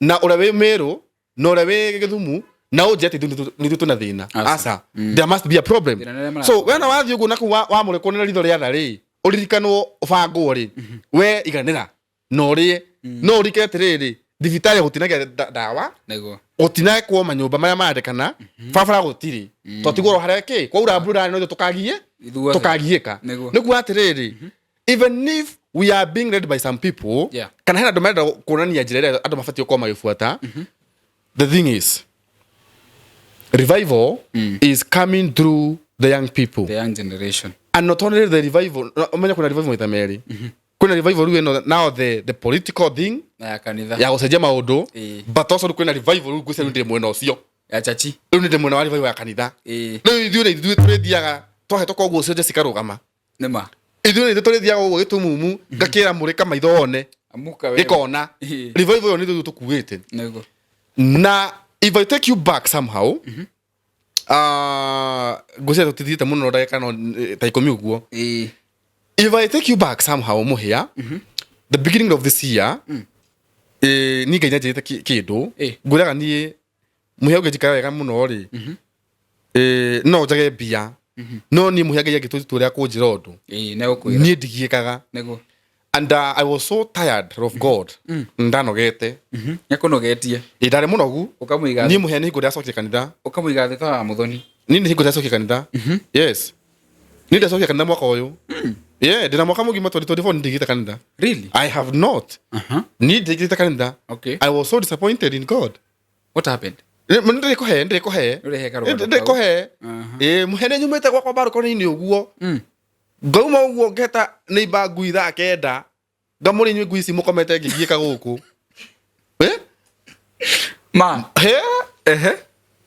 na ũrĩa wĩ Meru na ũrĩa wĩ Gĩthumu na ũnjĩre atĩ ithuĩ nĩ ithuĩ twĩna thĩna. Aca. Aca, there must be a problem. Thĩna nĩ arĩa So maratũra. we na wathiĩ ũguo naku wamũrĩkwo nĩ ritho rĩa tha rĩ, ũririkanwo ũbangwo rĩ, we iganĩra na ũrĩe no ũrike atĩrĩrĩ, thibitarĩ gũtinagĩa ndawa, Nĩguo. gũtinekwo manyũmba marĩa marendekana, barabara gũtirĩ, twatigwo harĩa kĩ kwaura mbura no ithuĩ tũkagie Ithuothe. tũkagiĩka. Nĩguo. Nĩ kuga atĩrĩrĩ, even if we are being led by some people kana hena andũ marenda kuonania njĩra ĩrĩa andũ mabatiĩ gũkorwo magĩbuata, the thing is revival is coming through the young people The young generation. And not only the revival, ũmenye kwĩna revival maita merĩ. Kwĩna revival rĩu ĩno now the political thing Na ya kanitha. ya gũcenjia maũndũ, but also rĩu kwĩna revival rĩu ngwĩciria rĩu ndĩ mwena ũcio. Ya chachi. Rĩu nĩ ndĩ mwena wa revival ya kanitha. Rĩu ithuĩ nĩ ithuĩ tũrĩthiaga twahĩtũka ũguo cionje cikarũgama. Nĩma. Ithuĩ nĩ ithuĩ tũrĩthiaga ũguo gĩtumumu ngakĩra mũrĩka maitho one. Amuka wewe. Gĩkona. Revival ĩyo nĩ ithuĩ tũkuĩte. Nĩguo. Na if I take you back somehow, ngwĩciria tũtithiĩte mũno ndagĩka no ta 10 ũguo. If I take you back somehow, mũhĩa, the beginning of this year, niĩ Ngai nĩanjĩrĩte kĩndũ. Ngwĩraga niĩ mũhĩa ũngĩnjikara wega mũno rĩ, no njage mbia, no niĩ mũhĩa Ngai angĩtua itua rĩa kũnjĩra ũndũ, Nĩegũkwĩra. Niĩ ndigiĩkaga. Nĩguo. And I was so tired of God, ndanogete. Nĩakũnogetie. Ĩ, ndarĩ mũnogu. Ũkamũiga Niĩ mũhĩa nĩ hingo ndĩracokire kanitha. Ũkamũiga thĩ ta wa mũthoni. Niĩ nĩ hingo ndĩracokire kanitha. Yes, niĩ ndacokire kanitha mwaka ũyũ. Yeah, ndĩna mwaka mũgima 2024 ndigĩte kanitha. Really? I have not. Niĩ ndigĩte kanitha. I was so disappointed in God. What happened? Ndĩrĩkũhe, ndĩrĩkũhe. Ũrehe karũgano kau. Ndĩrĩkũhe. Ĩ, mũhĩa nĩ nyumĩte gwakwa mbarũkoni-inĩ ũguo, ngauma ũguo ngeta neighbor ngui thaa 9, ngamũria, "Inyuĩ ngui ici mũkomete ngĩgiĩka gũkũ?" Eh? Ma. He,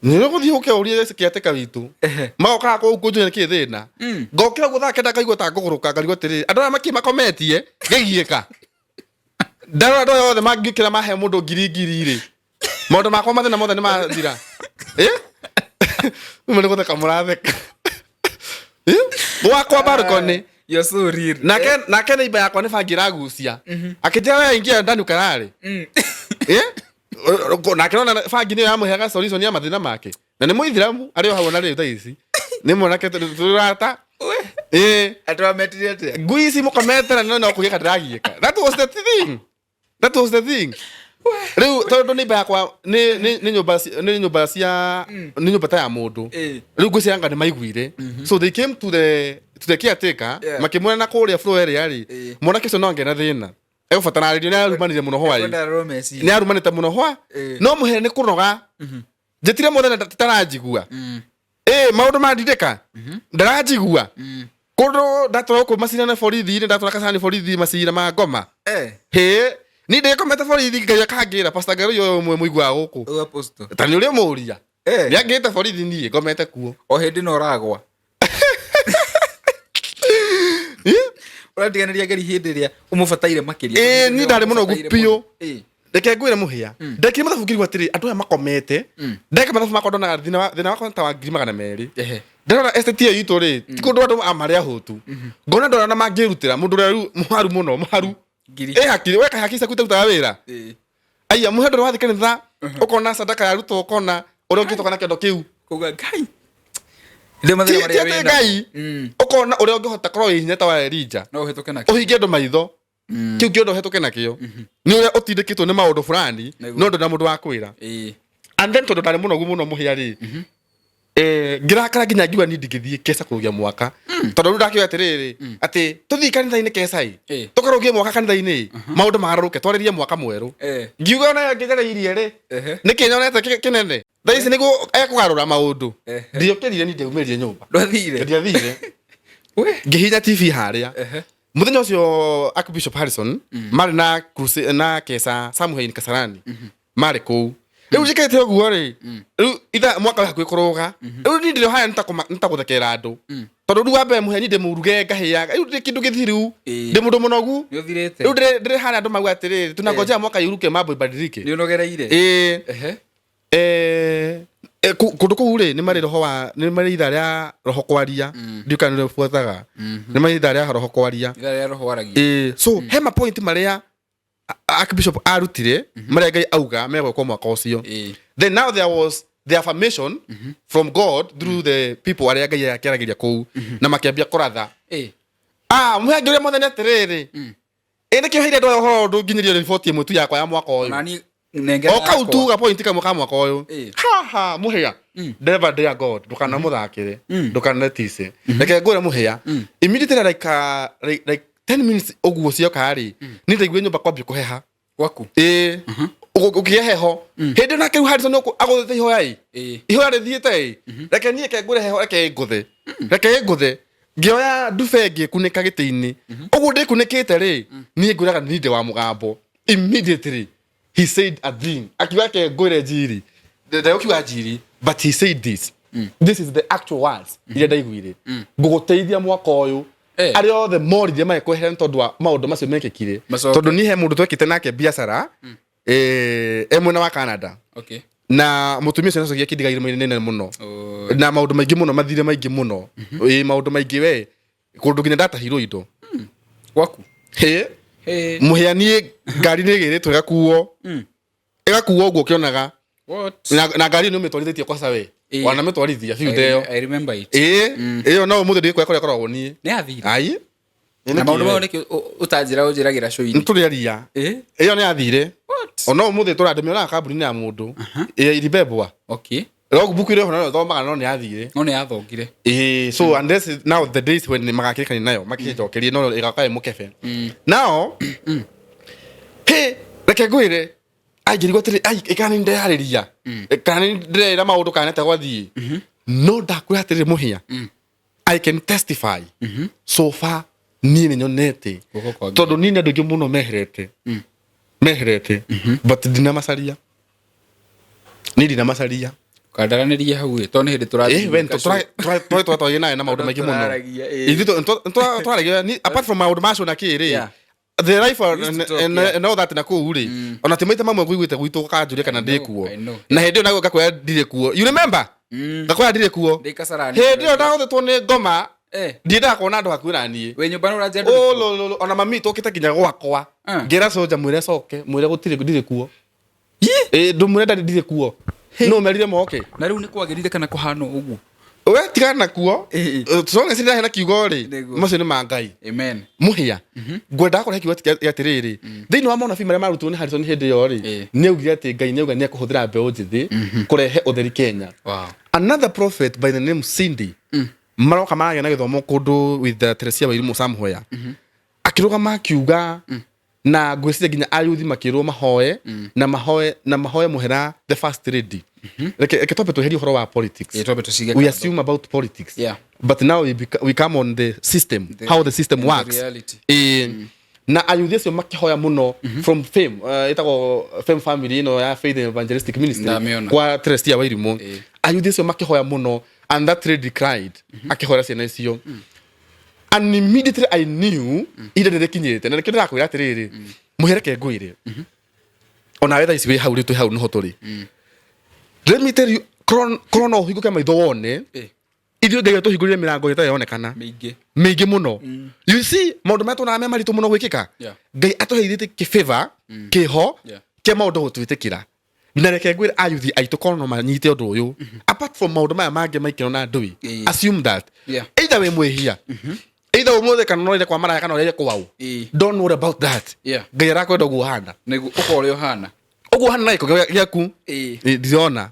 nĩ ũgũthiĩ ũke ũrie kĩatĩka witũ. Magokaga kũu kũnjũria nĩkĩ thĩna. Ngokĩra ũguo thaa 9, ngaigua ta ngũgũrũka, ngarigwo atĩrĩrĩ, andũ aya makĩ makometie ngĩgiĩka. Ndarora andũ aya othe mangĩũkĩra mahe mũndũ ngiri ngiri rĩ, maũndũ makwa mathĩna mothe nĩ mathira. Eh, rĩu nĩ gũtheka mũratheka. Eh, gwakwa balcony. You're so real. Nake neighbor yakwa nĩ bangi ĩragucia, akĩnjĩra, "We ingia ndani ukarare." Eh, nake nona bangi nĩyo yamũheaga solution ya mathĩna make, na nĩ mũithiramu arĩ o hau ona rĩu thaa ici nĩ mwanake tũrata. Ĩ. Andũ ametire atĩa? "Ngui ici mũkomete na no kũgĩka ndĩragiĩka." That was the thing, that was the thing. Rĩu tondũ neighbor yakwa nĩ nyũmba cia nĩ nyũmba ta ya mũndũ. Rĩu ngwĩciria anga nĩ maiguire, so they came to the caretaker, makĩmwĩra na kũrĩa floor ĩrĩa rĩ, mwanake ũcio no angĩ na thĩna egũbatara rĩrio, nĩ arumanire mũno hwaĩ. Ekwenda arorwo meciria. Nĩ arumanĩte mũno hwa. No mũhere nĩ kũnoga njĩtire mũthenya taranjigua. Ĩ, maũndũ mandindĩka ndaranjigua kũndũ ndatwara gũkũ macira na borithi nĩ ndatwara kacani borithi macira ma ngoma. Hĩ, niĩ ndĩkomete borithi, Ngai akangĩra Pastor Ngarũi ũyũ ũmwe mũiguaga gũkũ. Ũyũ apostle. Ta nĩ ũrĩa mũũria. Nĩ angĩte borithi niĩ ngomete kuo. O hĩndĩ no ũragwa. Ũratiganĩria Ngai hĩndĩ ĩrĩa ũmũbataire makĩria. Ĩĩ, niĩ ndarĩ mũnogu Ũmũbataire biũ. mũno. Reke ngwĩre mũhĩa, ndekire mathabu ngĩrigwo atĩrĩ, andũ aya makomete. Ndeka mathabu makwa ndonaga thĩna wakwa nĩ ta wa 200,000. Ndarora estate ĩyo itũ rĩ, ti kũndũ andũ a marĩ ahũtu, ngona andũ arĩa ona mangĩrutĩra mũndũ ũrĩa rĩu mũharu mũno mũharu. Ngiri. Ĩ, hakiri weka hakiri ciaku itarutaga wĩra. Aya mũhe ndũrĩ wathiĩ kanitha ũkona sadaka yarutwo, ũkona ũrĩa ũngĩtoka na kĩondo kĩu. Kuga Ngai. Ndĩ mathĩna Ti marĩa ti atĩ wĩnamo. Ngai ũkona ũrĩa ũngĩhota korwo wĩ hinya ta wa Elija. No ũhĩtũke nakĩo. Ũhinge andũ maitho kĩu kĩondo ũhetũke nakĩo nĩ ũrĩa ũtindĩkĩtwo nĩ maũndũ fulani. No ndũ na mũndũ wa kwĩra. And then tondũ ndarĩ mũnogu mũno mũhĩa rĩ, ngĩrakara nginya ngiuga niĩ ndingĩthiĩ keca kũrũgia mwaka, tondũ rĩu ndakiuga atĩrĩrĩ, atĩ tũthiĩ kanitha-inĩ keca ĩ, tũkarũgie mwaka kanitha-inĩ, maũndũ magarũrũke, twarĩrie mwaka mwerũ. Ngiuga ona ngĩgereirie rĩ, nĩkĩ nyonete kĩnene thaa ici nĩguo ekũgarũra maũndũ? Ndiokĩrire, niĩ ndiaumĩrire nyũmba. Ndwathire. Ndiathire. We. Ngĩhihinya TV harĩa. Mũthenya ũcio Archbishop Harrison marĩ na na keca somewhere in Kasarani, marĩ kũu. Rĩu njĩkĩte ũguo rĩ, rĩu itha mwaka wĩ hakuhĩ kũrũga, rĩu niĩ ndĩrĩ haya nĩ ta gũthekerera andũ. Tondũ rĩu wa mbere mũheni ndĩ mũruge ngahĩaga rĩu ndĩ kĩndũ gĩthiru. Ĩĩ. Ndĩ mũndũ mũnogu. Nĩ ũthirĩte. Rĩu ndĩrĩ harĩa andũ mauga atĩrĩrĩ, tunangojea mwaka yuruke mambo ibadilike. Nĩ ũnogereire. Ĩĩ. Ehe. Kũndũ kũu rĩ, nĩ marĩ roho wa, nĩ marĩ ithaa rĩa roho kwaria. Ndiũ kana nĩ ũbuataga. Nĩ marĩ ithaa rĩa roho kwaria. Ithaa rĩa roho waragia. Ĩĩ, so he ma point marĩa Archbishop arutire marĩa Ngai auga megwĩkwo mwaka ũcio. Then now there was the affirmation from God through the people arĩa Ngai akĩaragĩria kũu na makĩambia kũratha. Ah, mũhe ngĩũria Mwathani atĩrĩrĩ, ĩ nĩkĩo heire andũ aya ũhoro ũndũ nginyĩrio riboti ĩmwe tu yakwa ya mwaka ũyũ? Ona niĩ nengera O kau yakwa. tu ga point kamwe ka mwaka ũyũ. Haha mũhĩa, never dare God, ndũkanamũthakĩre, ndũkanetice. Reke ngwĩre mũhĩa, immediately like 10 minutes ũguo cioka rĩ, niĩ ndaiguire nyũmba kwambia kũheha. Gwaku. Ĩĩ, ũkĩgĩa heho hĩndĩ ĩyo nake rĩu Harrison agũthĩte ihoya ĩ. Ihoya rĩthiĩte ĩ, reke niĩ ke ngũre heho, reke ĩngũthe, reke ĩngũthe. Ngĩoya ndube ngĩkunĩka gĩtĩ-inĩ ũguo ndĩkunĩkĩte rĩ, niĩ ngwĩraga nĩ wa mũgambo. Immediately he said a thing, akiuga reke ngwĩre njiri, ndegũkiuga njiri, but he said this, this is the actual words iria ndaiguire: ngũgũteithia mwaka ũyũ. Arĩa othe morire magĩkweherera nĩ tondũ wa maũndũ macio mekĩkire. Macoke. Tondũ niĩ he mũndũ twekĩte nake biacara, e mwena wa Canada. Na mũtumia ũcio nĩacokia kĩndiga irima-inĩ nene mũno. Na maũndũ maingĩ mũno, mathirĩ maingĩ mũno, ĩ maũndũ maingĩ we, kũndũ nginya ndatahirwo indo. Gwaku. Hĩ. Hey. Mũhĩa, niĩ ngari nĩ ĩgĩrĩtwo ĩgakuo, ĩgakuo ũguo ũkĩonaga. What? Na ngari ĩyo nĩ ũmĩtwarithĩtie kwaca we. Wanamĩtwarithia biũ ndeo. I remember it. Ĩ, ĩyo no ũmũthĩ ndĩkweka kũrĩa ĩkoragwo niĩ. Nĩ yathire. Ai. Na maũndũ mayo nĩkĩo ũtanjĩra ũnjĩragĩra Nĩ cũini. tũrĩ aria. Ĩyo nĩ yathire. What? Ona ũmũthĩ tũrandĩmĩonaga kambuni-inĩ ya mũndũ ĩ iribebwa. Logbook ĩrĩa ho no thomaga, no nĩ yathire. No nĩ yathongire. Ĩĩ, so unless now the days when magakĩrĩkania nayo makĩnjokerie, no ĩgaka ĩ mũkebe now. Hĩ, reke ngwĩre, angĩrigwo atĩrĩ, ai, ĩ kana nĩ ndĩrarĩria, kana nĩ ndĩrera maũndũ, kana nĩatĩa gwathiĩ, no ndakwĩra atĩrĩrĩ mũhĩa, I can testify so far niĩ nĩ nyonete. Guoko kwa Ngai. Tondũ niĩ nĩ andũ aingĩ mũno meherete, meherete, but ndinamacaria, niĩ ndinamacaria. Kandaranĩrie hau ĩ, tondũ nĩ hĩndĩ tũrathiĩ Eh, we gwĩka show. twatwarie nawe na maũndũ maingĩ mũno. Tũraragia, ĩ. Ithuĩ twaragia apart from maũndũ macio na kĩ rĩ, the life We used to talk, yeah. and all that na kũu rĩ, ona ti maita mamwe ngũiguĩte gwitũ kanjũria kana I ndĩ know, kuo. I know. Na hĩndĩ ĩyo naguo ngakwĩra ndirĩ kuo, you remember? Ngakwĩra ndirĩ kuo. Ndĩ Kasarani. Hĩndĩ ĩyo ndagũthĩtwo nĩ ngoma. Ndiendaga kuona andũ hakuhĩ na niĩ. Wĩ nyũmba nĩ ũranjĩra ndũrĩ kuo? Ũlũlũlũ, ona mami tũkĩte nginya gwakwa. Ngĩra soja, mwĩre coke, mwĩre gũtirĩ, ndirĩ kuo. Ĩ, ndũmwĩre ndarĩ, ndirĩ kuo, no merire moke. Na rĩu nĩ kwagĩrire kana kũhana o ũguo? We tigana nakuo. Ĩĩ. Songe ndahena kiugo rĩ. Nĩguo. Macio nĩ ma Ngai. Amen. Mũhĩa, ngwendaga kũrehe kiugo atĩrĩrĩ, thĩinĩ wa maũnabii marĩa marutirwo nĩ Harrison hĩndĩ ĩyo rĩ, nĩ augire atĩ Ngai nĩ auga nĩ ekũhũthĩra mbeũ njĩthĩ kũrehe ũtheri Kenya. Another prophet by the name Cindy maroka maragĩa na gĩthomo kũndũ with Teresia Wairimu somewhere, akĩrũgama akiuga, na ngwĩciria nginya ayuthi makĩrwo mahoe na mahoe na mahoe mũhera the first lady. Reke twambe tweherie ũhoro wa politics. Ĩ, twambe tũcige We kando. assume about politics, but now we come on the system, how the system And the works. reality. Ĩĩ. Na ayuthi acio makĩhoya mũno from fame, ĩtagwo fame family ĩno ya Faith Evangelistic Ministry. Ndamĩona. Kwa Teresia Wairimu. Ayuthi acio makĩhoya mũno, and that lady cried akĩhoera ciana icio, and immediately I knew ihinda nĩ rĩkinyĩte. Na nĩkĩo ndĩrakwĩra atĩrĩrĩ mũhereke, ngwĩre onawe thaa ici wĩ hau rĩ, twĩ hau nĩho tũrĩ. Let me tell you, korwo no ũhingũke maitho wone, ithuĩ Ngai atũhingũrire mĩrango ĩtarĩ yonekana. Mĩingĩ. Mĩingĩ mũno. You see, maũndũ marĩa tuonaga me maritũ mũno gwĩkĩka, Ngai atũheithĩtie kĩbĩba kĩho kĩa maũndũ gũtwĩtĩkĩra. Na reke ngwĩre ayuthi aitũ, korwo no manyite ũndũ ũyũ, apart from maũndũ maya mangĩ maikĩro na ndũi, assume that either wĩ mwĩhia, either ũmũthĩ kana no ũrĩre kwa maraya kana ũrĩre kwao, don't worry about that. Ngai arakwenda ũguo ũhana. Nĩguo ũkorwo ũrĩa ũhana. Ũguo ũhana na gĩko gĩaku. Ĩ, ndirona.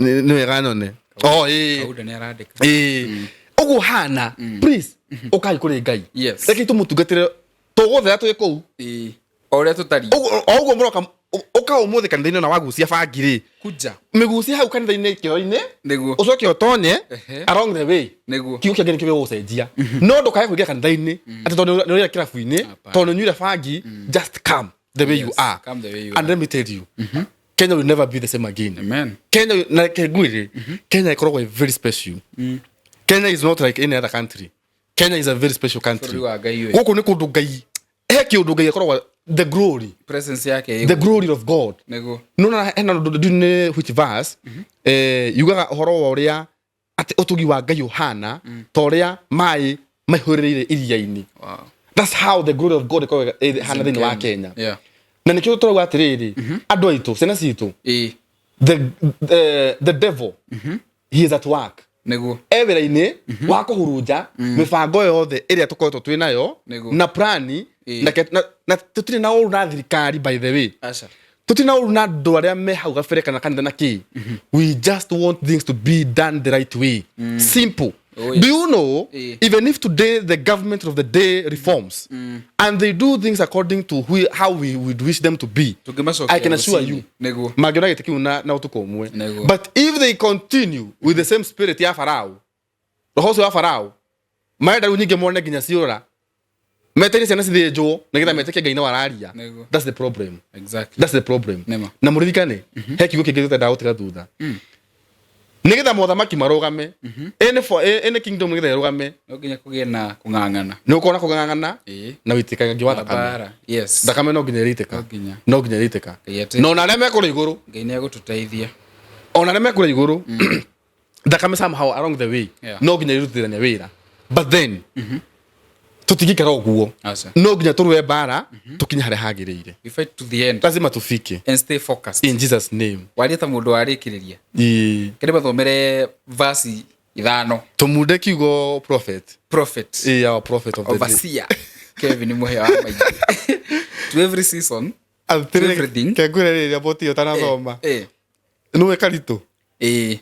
Nĩ wega nyone, oh ĩĩ. Kaunda nĩ arandĩka. Ĩĩ, ũguo hana, please ũkai kũrĩ Ngai. Reke tũmũtungatĩre, tũgũthera twĩ kũu. Ĩĩ. O ũrĩa tũtariĩ. O ũguo mũroka, ũka ũmũthĩ kanitha-inĩ na wagucia bangi rĩ, Kuja. mĩgucie hau kanitha-inĩ kĩoro-inĩ. Nĩguo. Ũcoke ũtonye along the way. Kiugo kĩa Ngai nĩkĩo gĩgũgũcenjia, no ndũkae kũingĩra kanitha-inĩ atĩ tondũ nĩ ũrĩa kĩrabu-inĩ, Hapana. tondũ nĩ ũnyuire bangi. Just come the way you are. Come the way you And are. let me tell you, Kenya will never be the same again. Amen. Kenya, na reke ngwĩre, Kenya ĩkoragwo ĩ very special. Kenya is not like any other country. Kenya is a very special country. Bũrũri wa Ngai ũyũ. Gũkũ nĩ kũndũ Ngai he kĩũndũ Ngai akoragwo the glory, Presence yake the glory of God. Nĩguo. Nona hena ũndũ ndiũĩ nĩ which verse yugaga ũhoro wa ũrĩa atĩ ũtugi wa Ngai ũhana ta ũrĩa maĩ maihũrĩrĩire iria-inĩ. Wow. That's how the glory of God ĩkoragwo ĩhana thĩinĩ wa Kenya. Yeah. Na nĩkĩo tũrauga atĩrĩrĩ, andũ aitũ, ciana citũ, Ĩĩ. the devil, he is at work. Nĩguo. E wĩra-inĩ wa kũhurunja mĩbango yothe ĩrĩa tũkoretwo twĩ nayo Nĩguo. na plani Ĩĩ. na tũtirĩ na ũru na thirikari, by the way. Aca. Tũtirĩ na ũru na andũ arĩa me hau gabere kana kanitha na kĩ. We just want things to be done the right way. Simple. Oh, yes. Do you know, Ĩĩ. even if today the government of the day reforms and they do things according to how we would wish them to be, Tũngĩmacokia I can assure rũcinĩ. you, Nĩguo. mangĩona gĩtĩ kĩu na ũtukũ ũmwe. Nĩguo. But if they continue with the same spirit ya Farao, roho ũcio wa Farao, marenda rĩu nyingĩ mone nginya ciũra meteire ciana cithĩnjwo nĩgetha metĩkie Ngai no araria. Nĩguo. That's the problem. Exactly. That's the problem. Nĩma. Na mũririkane he kiugo kĩngĩ tũtendaga gũtiga thutha nĩgetha mothamaki marũgame, any kingdom nĩgetha ĩrũgame, No nginya kũgĩe na kũng'ang'ana. nĩ ũkorwo na kũng'ang'ana Ĩĩ. na wĩitĩkangi wa thakame. Mabara. Yes. Thakame no nginya ĩrĩitĩka. No nginya. No nginya ĩrĩitĩka. Ngai ate- Na ona arĩa me kũrĩa igũrũ, Ngai nĩ egũtũteithia. ona arĩa me kũrĩa igũrũ, thakame somehow along the way Yeah. no nginya ĩrutithania wĩra, but then tũtingĩikara ũguo. Aca. No nginya tũrũe mbara tũkinye harĩa hagĩrĩire. We fight to the end Lazima tufike. And stay focused. In Jesus name. Waria ta mũndũ warĩkĩrĩria. Ĩĩ. Kĩrĩ mathomere verse ithano. Tũmunde kiugo prophet. Prophet. Ĩĩ, our prophet of the day. Overseer. Kevin Mũhĩa wa maingĩ. To every season. Atĩrĩrĩ, Everything. kengwĩre rĩrĩa boti ũtanathoma. Eh. Nĩwe Karitũ. Eh.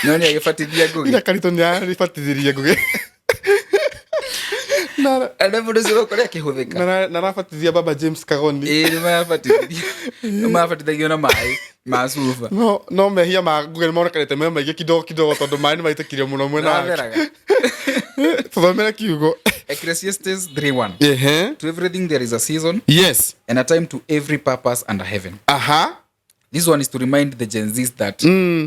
No nĩ agĩbatithia Ngũgĩ. Ira Karitũ nĩ arĩbatithirie Ngũgĩ. Na Na mũndũ ũcio ũkorĩa akĩhũthĩka. na arabatithia baba James Kagoni. Ĩĩ, nĩ marabatithirio. Nĩ marabatithagio na maĩ ma cuba. No mehia ma Ngũgĩ nĩ monekanĩte me maingĩ kidogo kidogo tondũ maĩ nĩ maitĩkirio mũno mwena wake. Matheraga. Tũthomere kiugo. Ecclesiastes 3:1. Ehe. To everything there is a season Yes. and a time to every purpose under heaven. Aha. This one is to remind the Gen Zs that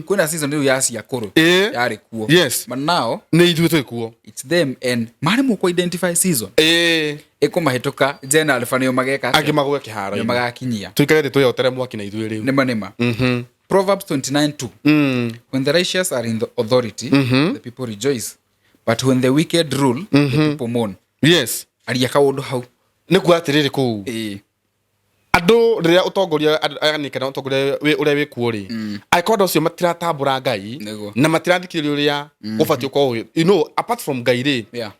kwĩna season rĩu ya ciakũrũ Ĩĩ. yarĩ kuo. Yes. But now Nĩ ithuĩ twĩ kuo. it's them and maremwo kũ identify season. Ĩĩ. Ĩkũmahĩtũka Gen Alpha nĩo mageka atĩa? Angĩ magwe Nĩo kĩharo-inĩ. magakinyia. Tũikare thĩ twĩyotere mwaki na ithuĩ rĩu. Nĩma nĩma. Proverbs 29:2. When the righteous are in the authority, the people rejoice. But when the wicked rule, the people mourn. Yes. Aria kaũndũ hau. Nĩ kuga atĩrĩrĩ kũu. Ĩĩ. Andũ rĩrĩa ũtongoria yani kana ũtongoria ũrĩa wĩ kuo rĩ, angĩkorwo andũ acio matiratambũra Ngai Nĩguo. na matirathikĩrĩria ũrĩa gũbatiĩ gũkorwo apart from Ngai rĩ, Yeah.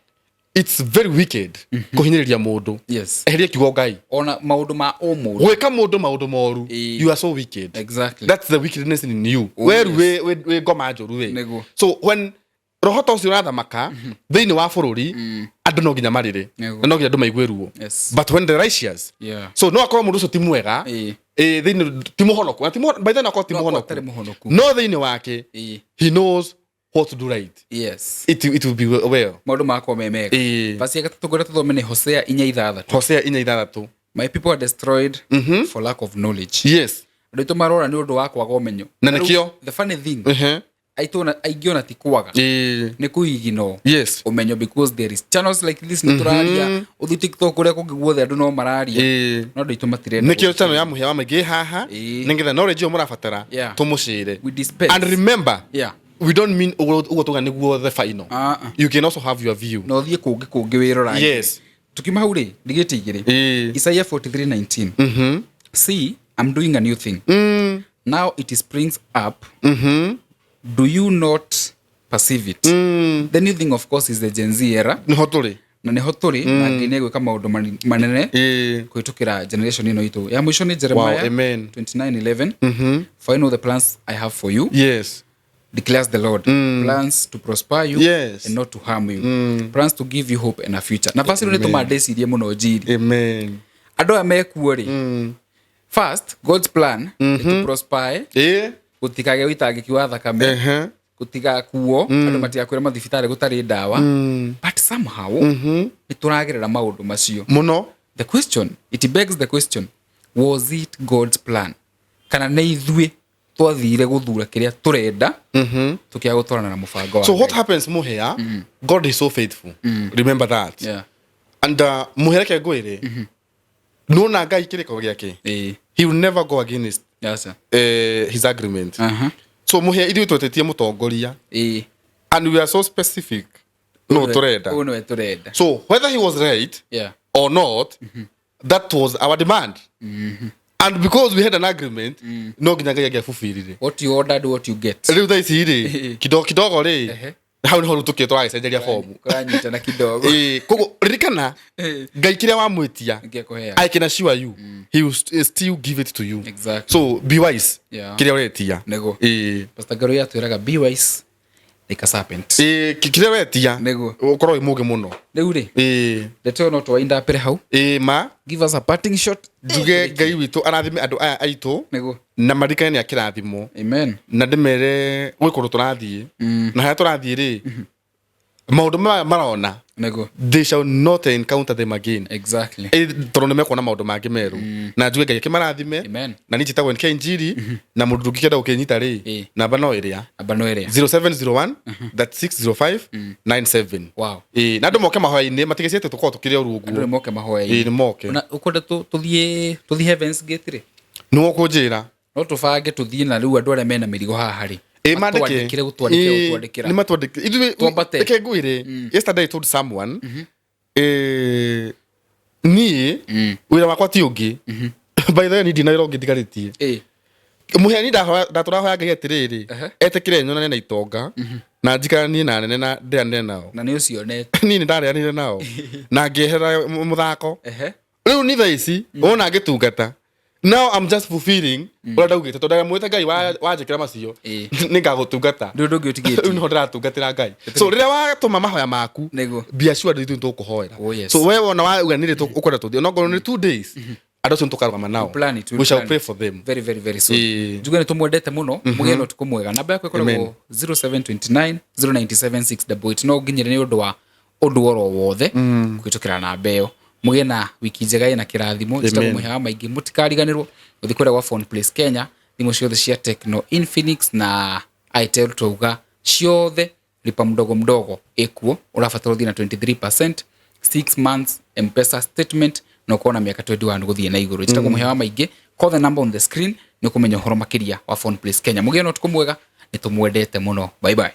it's very wicked kũhinyĩrĩria mũndũ. Yes. Eheria kiugo Ngai. Ona maũndũ ma ũmũndũ. Gwĩka mũndũ maũndũ moru, Ĩĩ. you are so wicked. Exactly. That's the wickedness in you. Oh, Weru yes. wĩ ngoma njũru wĩ. Nĩguo. So when roho ta ũcio ũrathamaka thĩinĩ wa bũrũri, andũ no nginya marĩre Nĩguo. na no nginya andũ maigue ruo. Yes. But when the righteous, Yeah. so no akorwo mũndũ ũcio ti mwega, Ĩĩ. ĩ thĩinĩ ti mũhonoku, na ti by then akorwo ti No akorwo mũhonoku, atarĩ mũhonoku. no thĩinĩ wake Ĩĩ. he knows what to do right. Yes. It will be well. Maũndũ makwa me mega. Ĩĩ. Verse ya gatatũ ngwenda tũthome nĩ Hosea 4:6. Hosea 4:6. My people are destroyed for lack of knowledge. Yes. Andũ aitũ marora nĩ ũndũ wa kwaga ũmenyo. Na Rĩu, nĩkĩo. the funny thing, Ehe. aitũ ona aingĩ ona ti kwaga. Ĩĩ. Nĩ kũigino Yes. ũmenyo because there is channels like this nĩ tũraria ũthiĩ TikTok kũrĩa kũngĩ guothe andũ no mararia. Ĩĩ. No andũ aitũ matirenda. Nĩkĩo channel ya Mũhĩa wa Maingĩ haha Ĩĩ. nĩgetha knowledge ĩyo mũrabatara Yeah. tũmũcĩre. We dispense. And remember, Yeah. we don't mean ũguo ũguo tuga nĩguo the final. Ah, ah. You can also have your view. Na ũthiĩ kũngĩ kũngĩ wĩrorange. Yes. Tukiuma hau rĩ ndigĩte igĩrĩ. Ĩĩ. Isaiah 43:19. See, I'm doing a new thing. Now it springs up. Do you not perceive it? The new thing, of course, is the Gen Z era. Nĩho tũrĩ. Na nĩho tũrĩ na Ngai nĩ egwĩka maũndũ manene Ĩĩ. kũhĩtũkĩra generation ĩno itũ. Ya mũico nĩ Jeremiah Wow, amen. 29:11. For I know the plans I have for you, Yes. declares the Lord. Plans to prosper you Yes. and not to harm you. Plans to give you hope and a future. Na verse ĩno nĩ tũma ndĩcirie mũno njiri. Amen. Andũ aya mekuo rĩ, first, God's plan is to prosper, Ĩĩ. gũtikagĩe ũitangĩki wa thakame, Ehe. gũtigakuo andũ matigakwĩre mathibitarĩ gũtarĩ ndawa, but somehow nĩ tũragerera maũndũ macio. Mũno. The question, it begs the question, was it God's plan kana nĩ ithuĩ Twathire guthura kiria turenda, tukiaga gutwarana na mubango wa So what Ngai. Happens, Muhia, God is so faithful, remember that. And Muhia, reke ngwĩre, nona Ngai kĩrĩko gĩake, he will never go against his agreement. So Muhia, ithuĩ twetĩtie mũtongoria and we are so specific no tũrenda. Ũyũ nĩwe tũrenda. So whether he was right or not, that was our demand, and because we had an agreement, no nginya Ngai angĩabubirire. What you ordered, what you get. Rĩu thaa ici rĩ, kidogo kidogo rĩ, hau nĩho rĩu tũkĩ tũragĩcenjeria fomu. Kũranyitana kidogo. Ĩĩ, koguo ririkana, Ngai kĩrĩa wamwĩtia, Nĩekũheana. I can assure you he will still give it to you. So be wise kĩrĩa ũretia. Nĩguo. Ĩĩ. Pastor Ngaruiya atwĩraga, "Be wise like a serpent." Ĩĩ, kĩrĩa ũretia, Nĩguo. ũkorwo wĩ mũgĩ mũno. Rĩu rĩ, Ĩĩ. ndeto ĩyo no twaindapĩre hau. Ĩĩ, ma. Give us a parting shot. Njuge Ngai witũ arathime andũ aya aitũ na maririkane nĩ akĩrathimwo. Amen. Na ndĩmere gwĩ kũndũ tũrathiĩ, na harĩa tũrathiĩ rĩ, maũndũ maya marona, they shall not encounter them again. Tondũ nĩ mekuona maũndũ mangĩ merũ, na njuge Ngai akĩmarathime. Amen. Na niĩ njĩtagwo NK Njiri, na mũndũ ndũngĩkĩenda gũkĩnyita rĩ, namba no ĩrĩa Namba no ĩrĩa. 0701 3605 97. Ĩĩ, na andũ moke mahoya-inĩ, matigecie atĩ tũkorwo tũkĩrĩ o Andũ rungu. nĩ moke mahoya. Ĩĩ, nĩ moke. Na ũkwenda tũthiĩ Heavens Gate rĩ? Nĩwe ũkũnjĩra. No tũbange tũthiĩ, na rĩu andũ arĩa mena mĩrigo haha rĩ, Ĩĩ, mandĩke. matwandĩkĩre, gũtwandĩkĩra, Ĩĩ, gũtwandĩkĩra. nĩ matwandĩkĩre. Twambate. Reke ngwĩre, yesterday I told someone, niĩ wĩra wakwa ti ũngĩ. By the way, niĩ ndina wĩra ũngĩ ndigarĩtie. Mũheani, ndatũrahoya Ngai atĩrĩrĩ, etĩkĩre nyonane na itonga na njikaranie na nene na ndĩanĩre nao. Na nĩ ũcionete. Niĩ nĩ ndarĩanĩire nao na ngĩehera mũthako. Rĩu ni thaa ici wona ngĩtungata, now I'm just fulfilling ũrĩa ndaugĩte, tondũ ndamwĩte Ngai wanjĩkĩra macio, nĩ ngagũtungata. Ndũ ũndũ ũngĩ Rĩu ũtigĩtie. nĩho ndĩratungatĩra Ngai. So rĩrĩa watũma mahoya maku, be assured ithuĩ nĩtũkũhoera. Oh, yes. So we wona wauga nĩrĩ ũkwenda tũthiĩ, onokorwo nĩ 2 days, andũ acio nĩtũkarũgama nao. Plan it, we'll We shall plan pray it. for them. Very, very, very soon. Njuge nĩ tũmwendete mũno. Mũgĩe na ũtukũ mwega. Namba yakwa ĩkoragwo 0729 097 688, no nginyĩre nĩ ũndũ wa ũndũ oro wothe kũhĩtũkĩra namba ĩyo. Mũgĩe na wiki njega ĩna kĩrathimo. Njĩtagwo Mũhĩa wa Maingĩ. Mũtikariganĩrwo gũthiĩ kũrĩa gwa Phone Place Kenya, thimũ ciothe cia Tecno, Infinix na Itel, twauga ciothe lipa mdogo mdogo ĩkuo. Ũrabatara ũthiĩ na 23%, 6 months Mpesa statement, na ũkorwo na mĩaka 21 gũthiĩ na igũrũ. Njĩtagwo Mũhĩa wa Maingĩ. Call the number on the screen nĩ ũkũmenya ũhoro makĩria wa Phone Place Kenya. Mũgĩe na ũtukũ mwega, nĩ tũmwendete mũno. Bye bye.